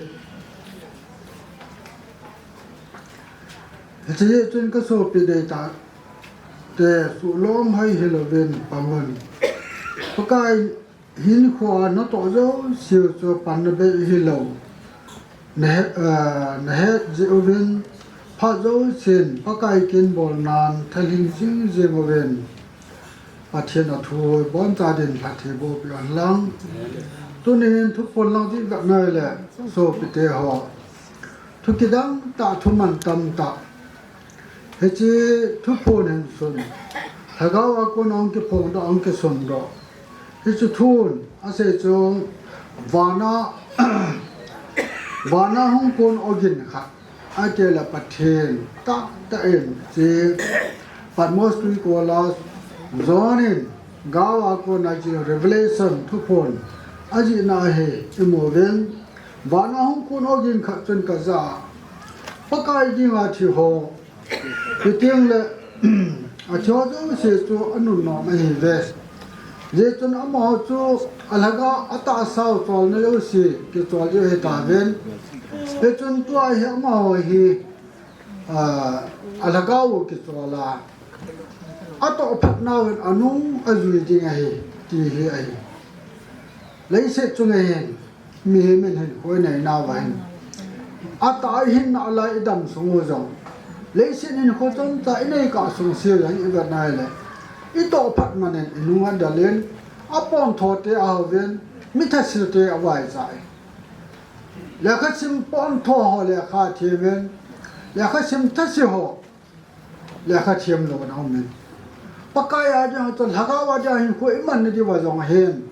Hiche jeh chun kasopi deitah te, suhlom hoi hilouvin pang un. Pakai hinkhoa natoh jouseu chu panna bei hilou, nahe, eh, nahet jeh uvin, phat jousen Pakai kin bolnan thalhing jingjing uvin, Pathen athu boncha din lhathi bohpeh un lang. Tunin thuphon lang ding kahin ngai le, sopite ho, thu kidang tah, thu man tamtah, hiche thuphon hin sun, lhagao a kon ahung kiphongdoh, ahung kisundoh. Hiche thun asei chu, vana, vana hung kon ogin khat, ahitah le Pathen tahtah in, hiche Patmos twikol a John in gao a kona hiche Revelation thuphon ajihna hi imu uvin, vana hung kon ogin khat chun kajah a, Pakai dinga thi ho, hiti le, athi ho jouse chu anunnom ahiuve. Hijeh chun amaho chu alhagao atahsa u cholna jouse kichol diu ahitauvin. Hichun tua hi amaho hi, ah, alhagao u kichol a, atohphatnauvin anung ajui ding ahi, ti hi ahi. Leiset chunga hin, mihem in hinkho inei nauva hin, atah a ihinna lai idam sung u jong, leiset hinkho chomcha inei kah sung seh jong ivet nai le, itohphat man in inung adel in, apontho te ahouvin, mi thase te avaijai. Lekha sim pontho ho lekha them in, lekha sim thase ho lekha them lou na um in. Pakai a dinga chu lhagao a dinga hinkho iman na diuva jong ahin,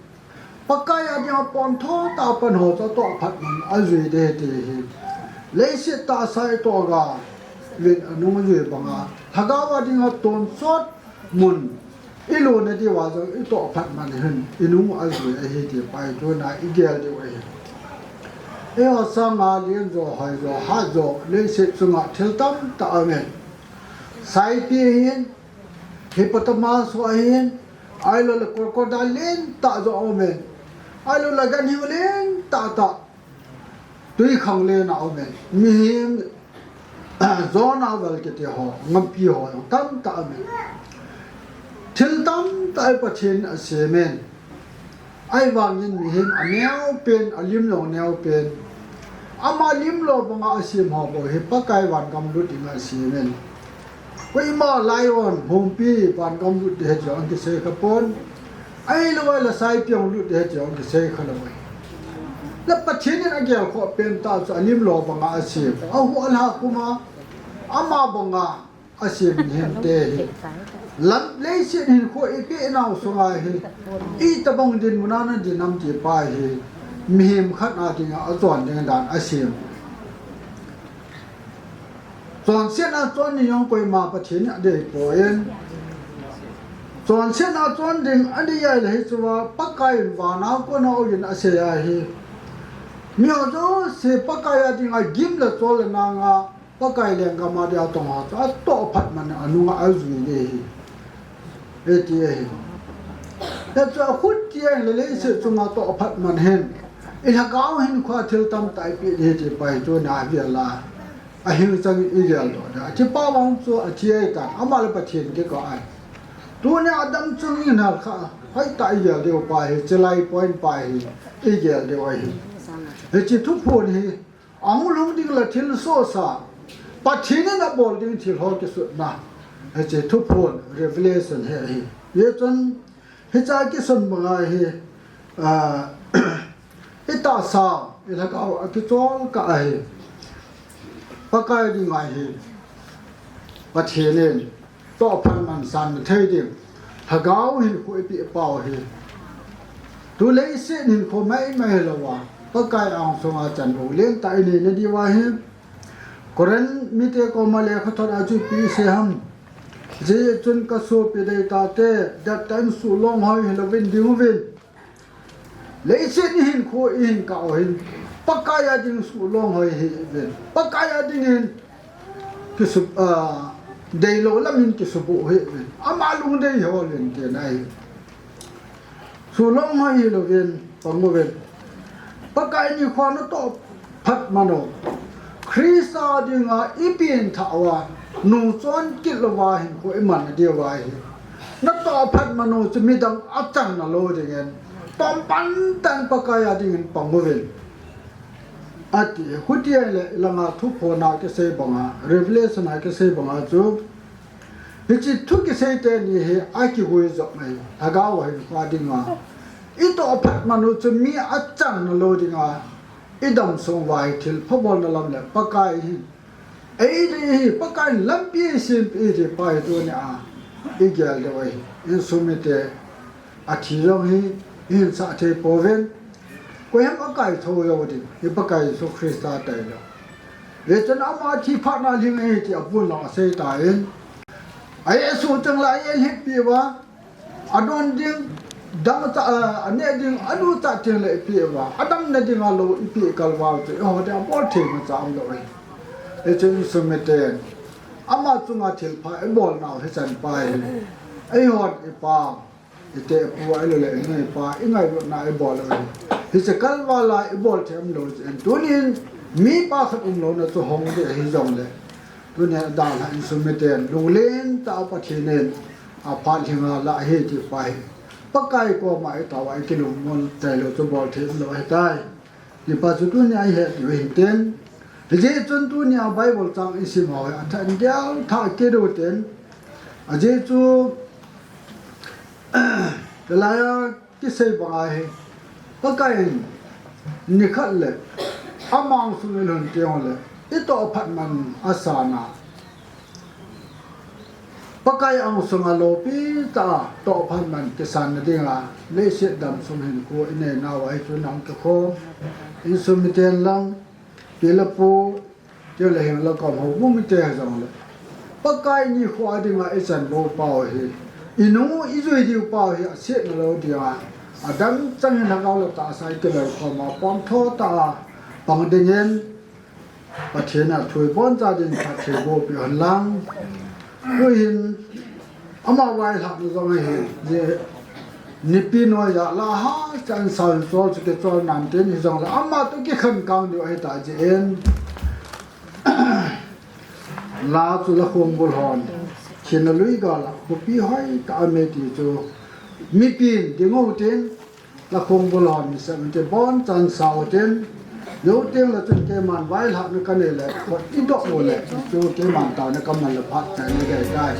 Pakai a dinga pontho tah a pan ho chu atoh phat man ajui ding ahi ti hi. Leiset tahsa itoh ga uvin anung ajui banga, lhagao a dinga tonsot mun ilut na diuva jong itoh phat man hin inung ajui ahi ti pa hi tuna igel diu ahi. Eiho sanga len jo, hoi jo, hat jo, leiset chunga thil tamtah aum in. Saipi ahin, hippopotamus ahin, ahilouleh crocodile lentah jo aum in, ahilouleh ganhing lentah tah, twikhanglen a aum in, mihem, Jonah val kiti ho, ngampi ho jong tamtah aum in. Thil tamtah hi Pathen in asem in. Ahivangin mihem aneo pen, alim jong neo pen, ama lim lou banga asem ho bou hi Pakai vangam lut dinga asem in. Koima lion, hungpi vangam lut ding ahi ti jong kisei kha pon. Ahilouleh saipi jong lut ding ahi ti jong kisei kha lou ahi. Le Pathen in agel khoh pen tah chu alim lou banga asem, ahuh alha kuma ama banga asem mihem te hi, lam leiset hinkho ipeh nau sunga hi, itobang dinmun a nadin ham ti pa hi, mihem khat a dinga achon ding dan asem. Chonsetna chon ding jong koima Pathen in adei poi. Chonsetna chon ding adei ahile hichea Pakai in vana kona aum in asei ahi. Miho jouse Pakai a dinga gim le chol le nanga Pakai lenggam a dia tong ho chu atoh phat man anunga ajui ding ahi, ati ahi. Hichu akhut ti ahile leiset chunga toh phat man hin, ilhagao hinkho a thil tamtah ipeh ding ahi ti pa hi tuna avel a ahing chang in igel doh ding. Athi pa vang chu athi ahitan, ama le Pathen kikah ahi. Tuni a adam chung in hal kha, hoitah igel diu pa hi, chilai point pa hi igel diu ahi. Hiche thuphon hi, ahung lhung ding le thil sohsa, Pathen in abol ding thil ho kisutna, hiche thuphon, revelation hi ahi. Hichun, hiche a kisun banga hi, ah, itahsa, ilhagao akichol kah ahi. Pakai dinga hi, Pathen in toh phat man sanna thei ding lhagao hinkho ipeh pau hi. Tu leiset hinkho maimai hilouva, Pakai angsunga chanvo lentah inei na diuva hi. Corinth mite koma lekhathot a chu ipi asei ham. Hijeh chun kasopi deitate, dettah in suhlong hoi hilouvin ding uvin. Leiset hinkho ihin kah u hin, Pakai a ding suhlong hoi hih uvin. Pakai a dingin kisu, ah, deilou lam in kisuboh hih uvin. Ama lungdei hol in tina ahi. Suhlong hoi hilouvin, pang uvin. Pakai nikho natoh phat man u. Christa dinga ipen thah uva, nungchon kit louva hinkho iman na diuva hi. Natoh phat man u chu midang achan nalou dingin, pampan tah in Pakai a dingin pang uvin, ati. Huti ahile, ilanga thuphon a kisei banga, revelation a kisei banga chu, hiche thu kisei teni hi akigui jop mai, lhagao hinkho dinga. Itoh phat man u chu mi achan nalou dinga, idam sung uva hi thilpha bolna lam le Pakai hi, eidei hi, Pakai in lampi eisempeh ti pa hi tunia igel diu ahi. Insung mite, athi jong hi ihin sah thei pouvin. Koiham akaithou jou ding, hi Pakai Jesu Christa tailou. Hichun ama thi phatna lhing ahi ti apun lang asei tan. Ajesuh teng le ajelhitpi uva, adon ding, dangchah, eh, aneh ding, aduchah teng le ipeh uva, adamna dinga lou ipeh kal uva chu eiho dia bol thei imacha umlou ahi. Hichun insung miten, ama chunga thilpha ibolnau hichan pa hi, eihon ipa, ite ipu ahilouleh ingai ipa, ingailutna ibol u ahi. Hiche kalval a ibol thei umlou jeh in, tunin mipa khat umlouna chu hong ding ahi jongle, tunin adalhah insung miten lunglen tah a Pathen in aphat lhinga alah ahi ti pa hi, Pakai koma itao a ikilungmon tailou chu bol thei umlou ahitai. Ti pa chu tunia ihet diu ahin tin. Hijeh chun tunia Bible chang isim u hi athah in gel thah kit u tin. Ajeh chu, hilai a kisei banga hi, Pakai in nikhat le Ama angsung ilhun teng uleh, itoh phat man asan a, Pakai angsung a lopi tah a toh phat man kisan na dinga, leiset dam sung hinkho inei nau ahi chu nang kikhom, insung miten lang, pi le pu, chule heng le kom houbung mite hijongle, Pakai nikho a dinga ichan bou pau hi, inu ijui diu pau hi asetna lou dinga, adang chang hin lhagao le tahsa a kiloi khom a, pom tho tah a pang dingin, Pathen a thu iboncha din phatthei boh peh hen lang. Tuhin ama vailhahna jong ahi, nipi noiya la hahsa in sao in chol chu kichol nan tin hijongle ama toh kikhen kang diu ahi tah jeh in, la chu Lakhongbul hon, Khenalui gal a khopi hoitah a um e ti chu mipin ding u tin, Lakhongbul hon niseh mite bonchan sao tin, jou teng le chun keiman vailhahna kanei le, khut idoh u le, chu keiman taona kaman le phat chaina gei tai.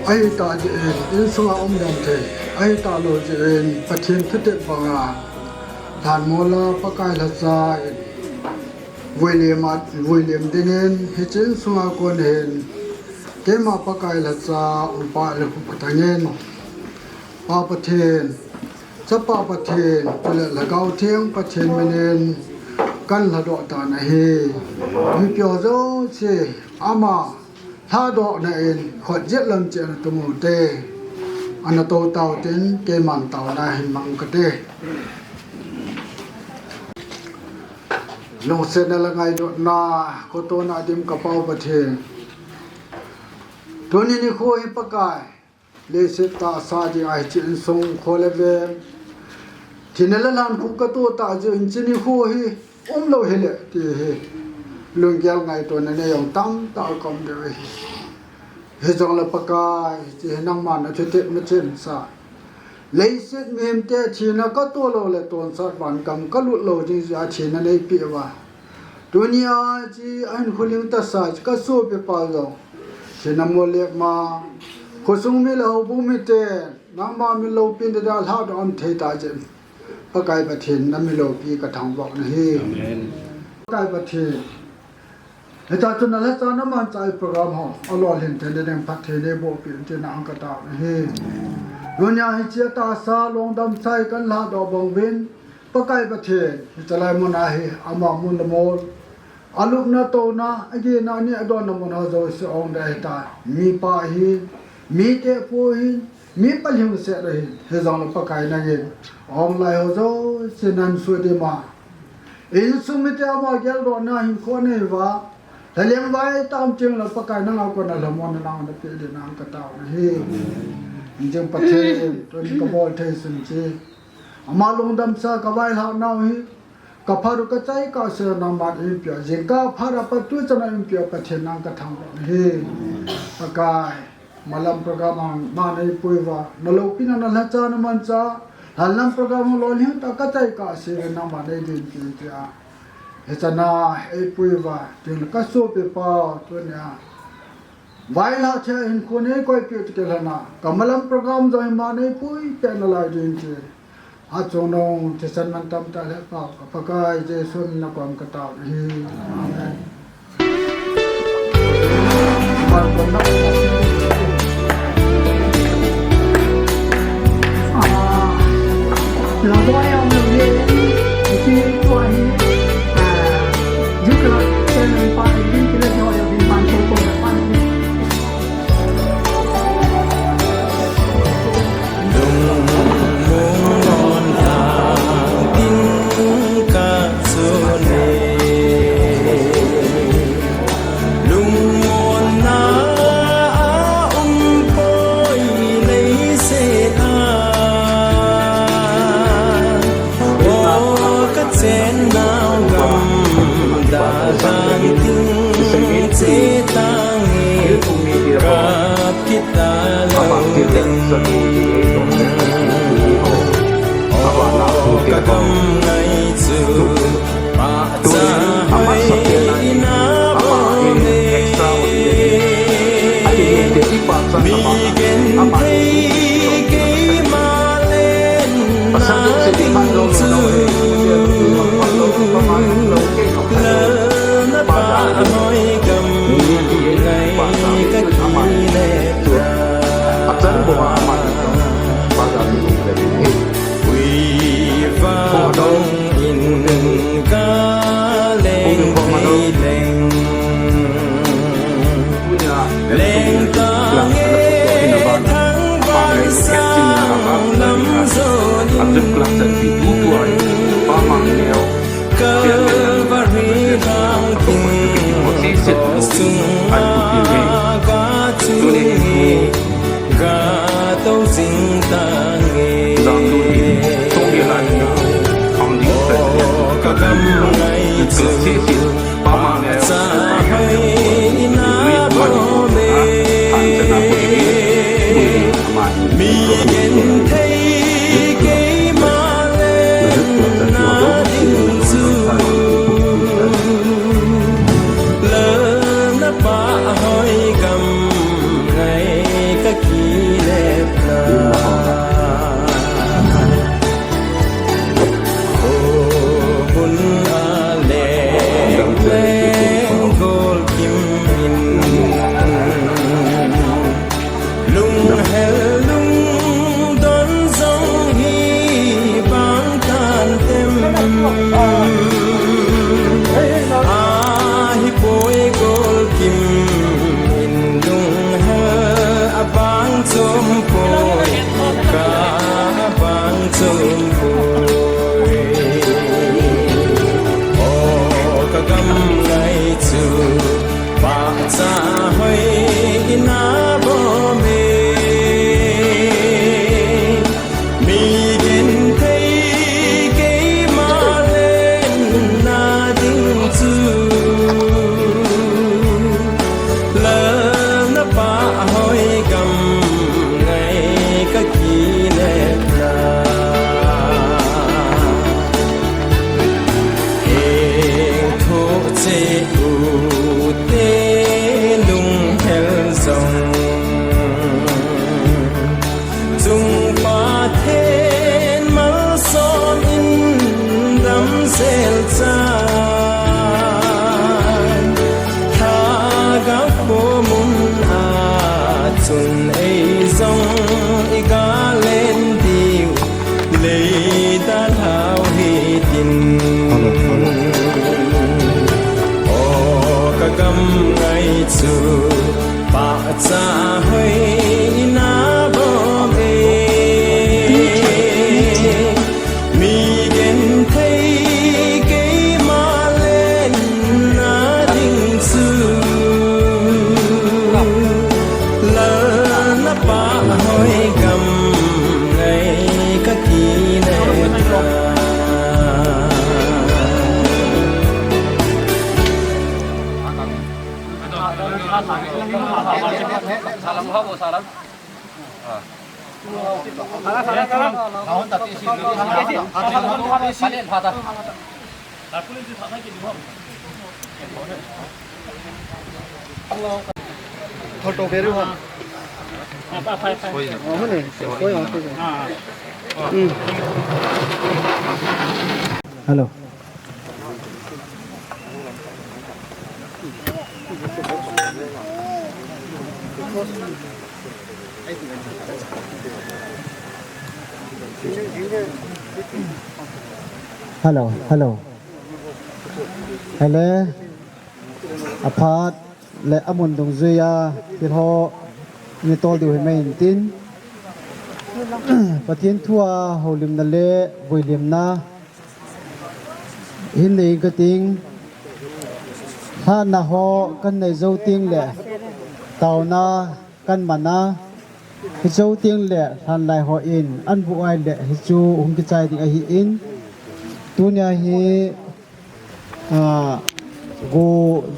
Ahitah jeh in, insunga um dam thei. Ahitah lou jeh in, Pathen thutep banga, lhanmola Pakai lhacha in, vuilem a, vuilem dingin, hiche insunga kon hin, keima Pakai lhacha, upa le khup kathangin, Pa Pathen, Chapa Pathen, chule Lhagao Theng Pathen minin, kan lhadoh tan ahi. Mipi ho jouse, ama lhadohna in, khut jet lam cheh ana tum ute. Ana tou tau tin, keiman taona hin mang kate. Lungsetna le ngailutna, khotona dim ka Pa Pathen. Tuni nikho hi Pakai, leiset tahsa dinga hiche insung kho le veng, thina le lhan khu ka to tah jeh in hiche nikho hi umlou hile ti hi lunggel ngaitona nei jong tamtah ka um diu ahi. Hijongle Pakai, hiche hi nangman na thutep na chemsa. Leiset mihemte thina ka to lou le tonsot vangam ka lut lou ding jeh a thina nei peh uva. Tunia hiche ahinkho ling tahsa ka sopipa jong, thina mol le ma, khosung mi le houbung mite, nangma min loupina dia lhadoh aum thei tah jeh in, Pakai Pathen na min loupi ka thangvah u ahi. Amen. Pakai Pathen, hitia chu na lhacha na manchah program ho alolhin theina ding phatthei nei bohpeh in tin nang ka tao u ahi. Tunia hiche tahsa lungdam sa hi kan lhadoh bang uvin, Pakai Pathen, hiche lai mun a hi ama mun le mol, alupna touna, agehna ni adonna mun ho jouse ong ding ahitai. Mipa ahin, mi tehpu ahin, mi palhingset ahin, hijongle Pakai nangin ong lai ho jouse nan sudim a, insung mite ama geldohna hinkho anei uva, lhaleng vai tam cheng le Pakai nanga kona lhamonna nang na pe ding nang ka tao u ahi. Hijeng Pathen, tuni ka bol thei sun chu, ama lungdam sa ka vailhah nau hi, ka phat u ka chai kahse nangman eipeh a, jingkah phat a pat tuchan a eipeh a Pathen nang ka thangvah u ahi. Pakai, malam program a ama nei pui uva, na loupina na lhacha na manchah, lhanlam program ho lolhing tah ka chai kahse nangman nei dinpi tia, hiche a eipui uva, tin ka sopipa tunia vailhah thei a hinkho nei koipeh u ti kilhon a, ka malam program jong hi ama nei pui peh nalai ding ti, achung nung thisan mantam tah le Pa, ka Pakai Jesu min a kom ka tao u ahi. Amen. Lungmong lhang tin ka chun e, lungmonna a um poi leiset a. O ka chennau gamdang tin che tange, kap kita lou ding. O ka gam ngai chu, pahcha hoi ina bol e. Mi genthei keima len na ding chu, lal na pahoi gam ngai ka kile ta. Ui va dong in ka leng thei leng. Leng tange thangvah sang lam jon in. Calvary lhang tin khosunga ka chung hi ga tou jing tange. O ka gam ngai chu, pahcha hoi ina bol e. Mi genthei keima len na ding chu, lal na pahoi gam ngai ka ki Ahipoi golkim in lunghel abang chom poi, ka abang chom poi. O ka gam ngai chu pahcha hoi ina bom e. Mi genthei keima lenna ding chu, lalna pahhoi gam ngai ka kinepna. Engthoh cheh u te lunghel jong, chung Pathen malsom in damsel chan, Lhagao khomun a chun ei jong i galen diu, lei dalhau hitin. O ka gam ngai chu pahcha hoi ina bom e. Mi genthei keima lenna ding chu, lalna pahhoi gam ngai ka kinepna. Photo very one. Hello. Hello, hello. Hello. Aphat le amun dungjuia thil ho ni tol diu hi mai intin. Pathen thua houlimna le vuilimna hin nei ka ting. Lhana ho kan nei jou ting le tauna kan man a, hiche jou ting le lhanlai ho in an bu ai le hichu hung kichai ding ahi in. Tunia hi, a, go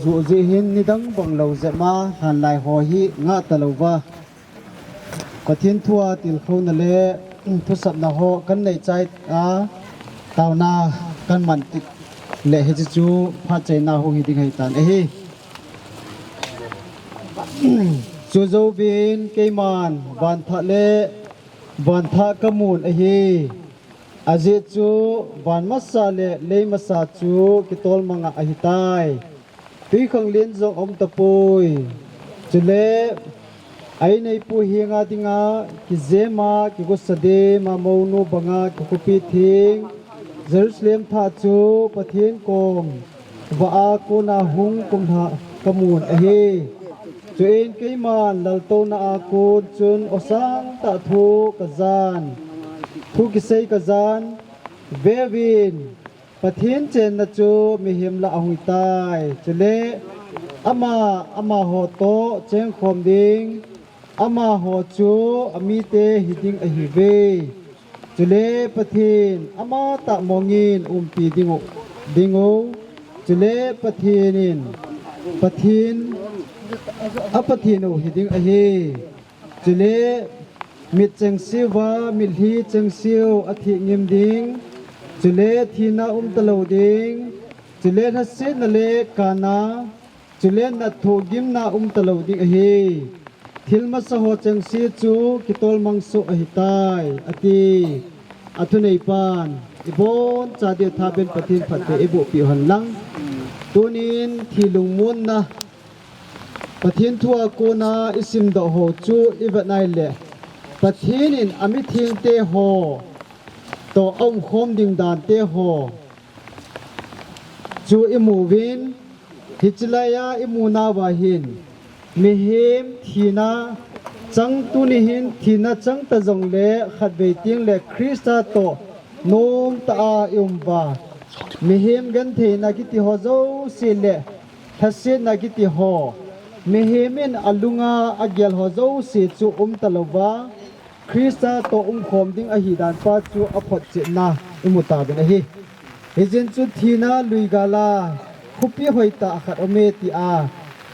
ju ji hin nidang bang lou jep ma lhanlai ho hi ngah ta lou va. Pathen thua tilkhouna le thusapna ho kan nei chai a, tauna kan man tik le hiche chu phat chaina hung hi ding ahi tan ahi. Chu jouvin keiman vanthah le vanthah ka mun ahi. Ajeh chu van masa le lei masa chu kitol manga ahitai. Twikhanglen jong aum tapoi. Chule a inneipu henga dinga kijema, kigusa dema, mounu banga kikhupi theng Jerusalem thah chu Pathen kom vah a kona hung kumlha ka mun ahi. Chuin keiman laltouna a kon chun aw sangtah thu ka jan, thu kisei ka jan, veuvin, Pathen chenna chu mihem lah a hung tai. Chule ama, amaho toh chengkhom ding, amaho chu amite hiding ahiuve. Chule Pathen amatah mongin umpi dingu, dingu. Chule Pathen in, Pathen, a Pathen u hiding ahi. Chule mit chengse uva mitlhi chengse u atheh ngim ding. Chule thina um talou ding. Chule lhasetna le kana, chule natthoh gimna um talou ding ahi. Thil masa ho chengse chu kitolmang soh ahitai, ati. Athuneipan iboncha dia thapen Pathen phatthei eiboh peh u hen lang. Tunin thi lungmonna Pathen thua kona isimdoh ho chu ivet nai le, Pathen in amithengte ho toh aumkhom ding dante ho chu imuvin, hichilaiya imunauva hin, mihem thina chang tuni hin thina chang ta jongle khatvei tengle Christa toh nomtah a ium uva, mihem gentheina kiti ho jouse le lhasetna kiti ho, mihem in alunga agel ho jouse chu umta louva, Christa toh umkhom ding ahi dan pa chu aphotchetna imu tauvin ahi. Hijeh chun thina lui gal a khopi hoitah khat aume tia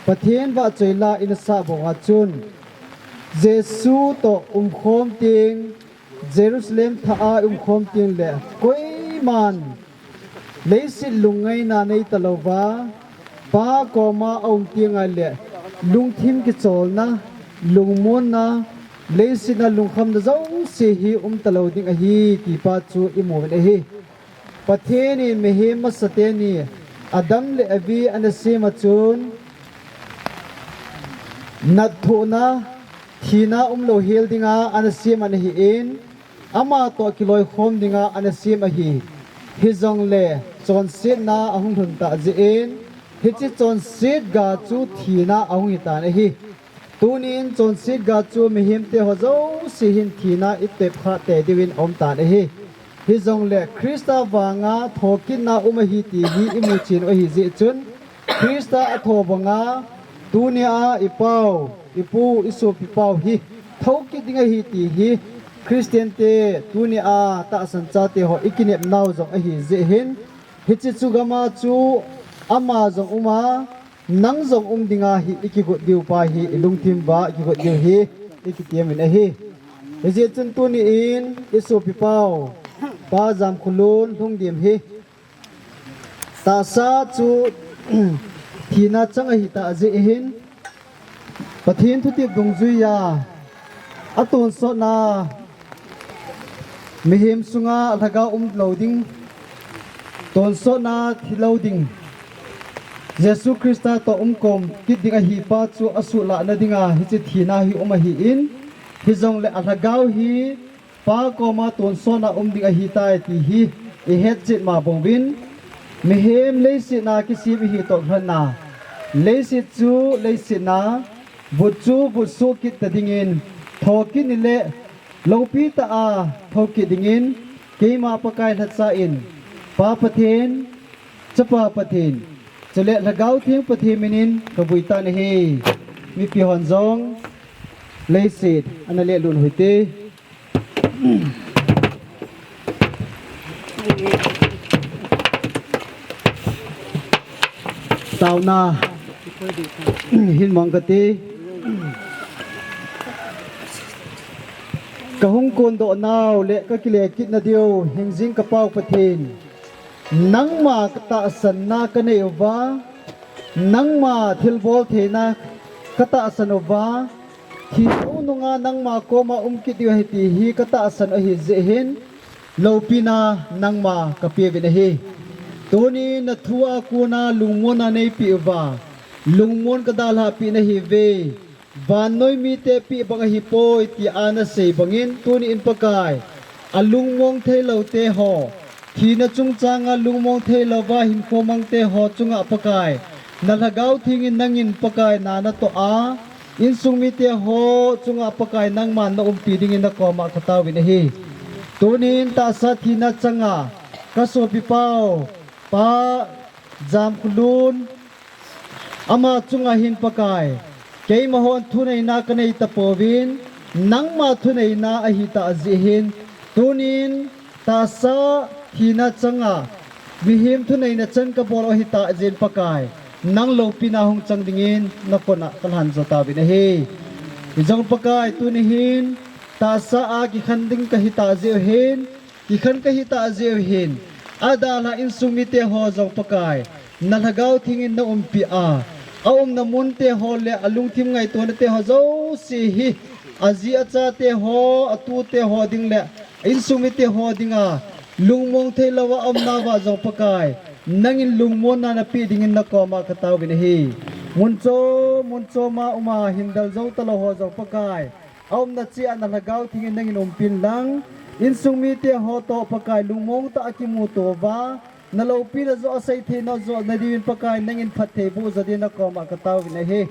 Pathen vahchoi la ina sah banga chun, Jesu toh umkhom teng, Jerusalem thah a umkhom tengle koiman leiset lungngaina neita louva, Pa koma aum tengle lungthim kicholna, lungmonna, leiset a lungkhamna jouse hi umta lou ding ahi ti pa chu imuvin ahi. Pathen in mihem masateni Adam le Evi ana sem a chun, natthohna, thina umlou hel dinga ana sem ana hi in, ama toh kiloikhom dinga ana sem ahi. Hijongle chonsetna ahung lhun tah jeh in, hiche chonset ga chu thina ahung hitan ahi. Tunin chonset ga chu mihemte ho jouse hin thina itep khah tei diuvin aum tan ahi. Hijongle Christa vanga thokitna um ahi ti hi imu chen u ahi jeh chun, Christa atho banga tunia ipau, ipu, isopi pau hi thokit ding ahi ti hi Christian te tunia tahsan chate ho ikinep nau jong ahi jeh hin, hiche chu gama chu ama jong uma, nang jong um dinga hi ikigot diu pa hi ilungthim uva ikigot diu hi ikitiamin ahi. Hijeh chun tuni in isopi pau, Pa Jamkholun Lhungdim hi tahsa chu thina chang ahi tah jeh hin, Pathen thutep dungjuiya atonsotna mihem sunga alhagao umlou ding, tonsotna thilou ding, Jesu Christa toh umkhom kit ding ahi pa chu asuhlahna dinga hiche thina hi um ahi in, hijongle alhagao hi Pa koma tonsotna um ding ahitai ti hi ihetchet ma banguvin, mihem leiset a kisem ihi toh kilhonna, leiset chu leiset a, vut chu vut soh kit ta dingin, thokit nile, loupi tah a thokit dingin, keima Pakai lhacha in, Pa Pathen, Chapa Pathen, chule Lhagao Theng Pathen minin kavui tan ahi. Mipi hon jong leiset ana lelut u hite. Taona hin mang kate. Kahung kondoh nau le kakile kitna diu hingjing kapau Pathen, nangma katahsanna kanei uva, nangma thilbol theina katahsan uva, thi jou nunga nangma koma um kit diu ahi ti hi katahsan ahi jeh hin, loupina nangma kapeuvin ahi. Tuni nathua kona lungmonna neipeh uva, lungmon kadalhah peh nahiuve. Vannoi mite peh bang ahipoi tia nasei bangin, tuni in Pakai, alungmong theilou teho, thina chungchanga lungmong theilouva hinkho mang teho chunga Pakai, na Lhagao Thengin nangin Pakai na natoh a, insung miteho chunga Pakai nangman naumpi dingin nakoma kataovin ahi. Tunin tahsa thina changa kasopi pau, Pa Jamkholun, ama chunga hin Pakai, keimahon thuneina kanei tapouvin, nangma thuneina ahitah jeh hin, tunin tahsa thina changa mihem thuneina chan kabol u ahitah jeh in Pakai, nang loupina hung chang dingin nakona kalhan jou tauvin ahi. Hijong Pakai, tuni hin tahsa a kikhen ding kahitah jeh u hin, kikhen kahitah jeh u hin, adalhah insung miteho jong Pakai, na Lhagao Thengin naumpi a, aumna mun teho le alungthim ngaitona teho jouse hi, aji achateho, atuteho ding le insung miteho dinga lungmong theilouva aumnauva jong Pakai, nangin lungmonna napeh dingin nakoma kataovin ahi. Mun chom mun choma uma hindel jou talou ho jong Pakai, aumna cheh a na Lhagao Thengin nangin umpin lang, insung miteho toh Pakai lungmong tah a kimuto uva, naloupina joh asei thei nau joh nadiuvin Pakai nangin phattheiboh jodin nakoma kataovin ahi.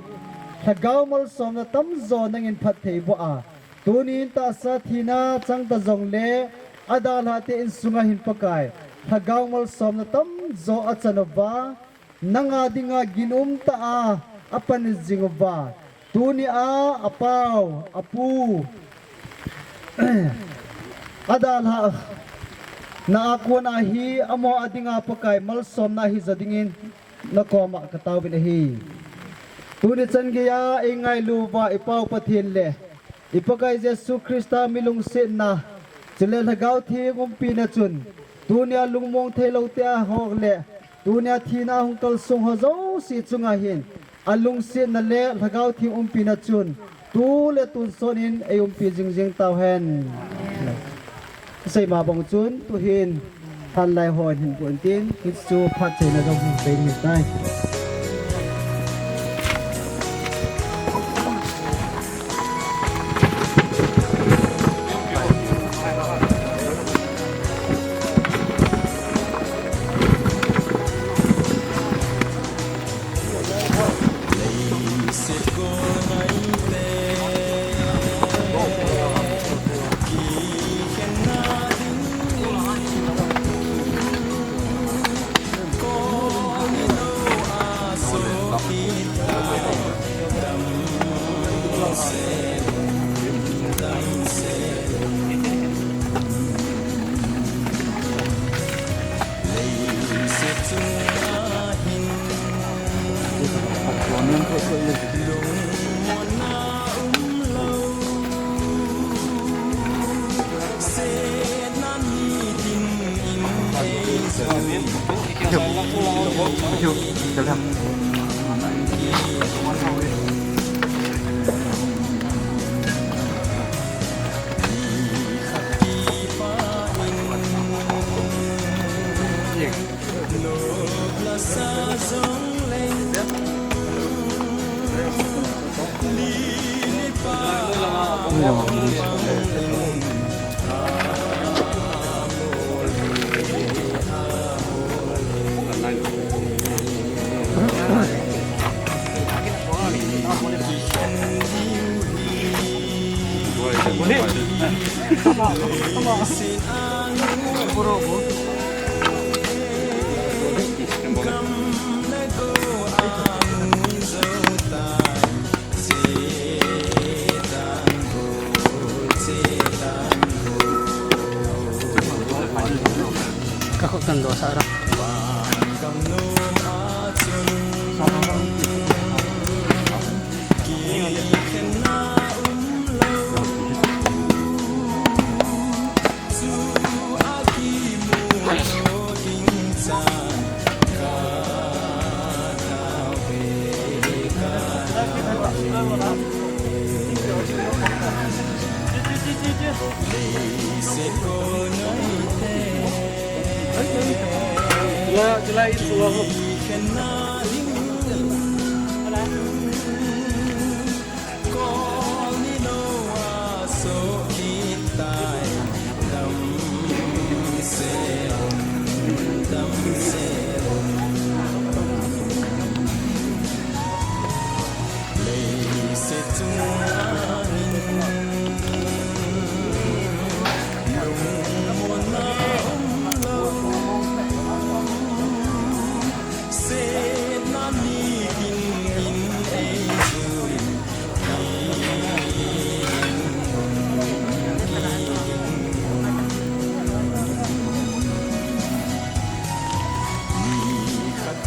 Lhagao malsomna tamjo nangin phattheiboh a, tunin tahsa thina changta jongle, adalhah te insunga hin Pakai, lhagao malsomna tamjo achan uva, nanga dinga ginum tah a apan jing uva, tunia apau, apu, adalhah na a kona hi amaho a dinga Pakai malsomna hi jodingin nakoma kataovin ahi. Tuni chan geiya eingailu uva ipau Pathen le iPakai Jesu Christa milungsetna, chule Lhagao Theng umpina chun, tunia lungmong theilou tea ho le, tunia thina hung kalsong ho jouse chunga hin, alungsetna le Lhagao Theng umpina chun, tule tun sonin eiumpi jingjing tauhen. Seima bang chun, tuhin, thanlai hon hin pun tin, hichu phattheina jong hin pei ni tai. Ka khut kan do sa ra.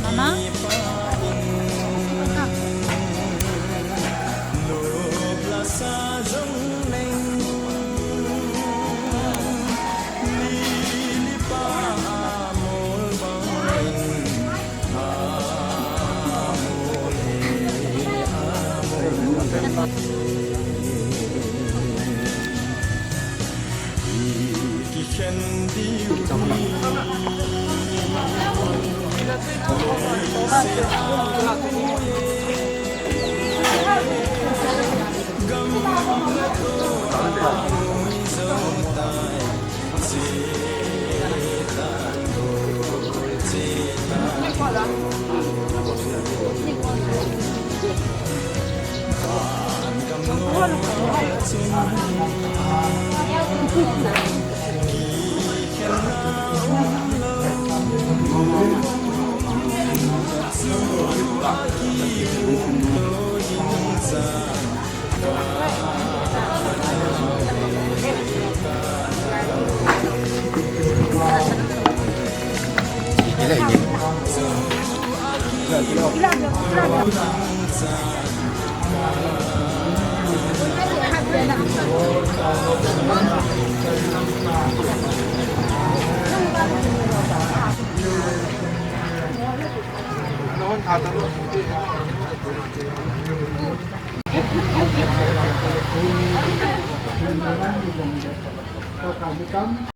Mama? Welcome.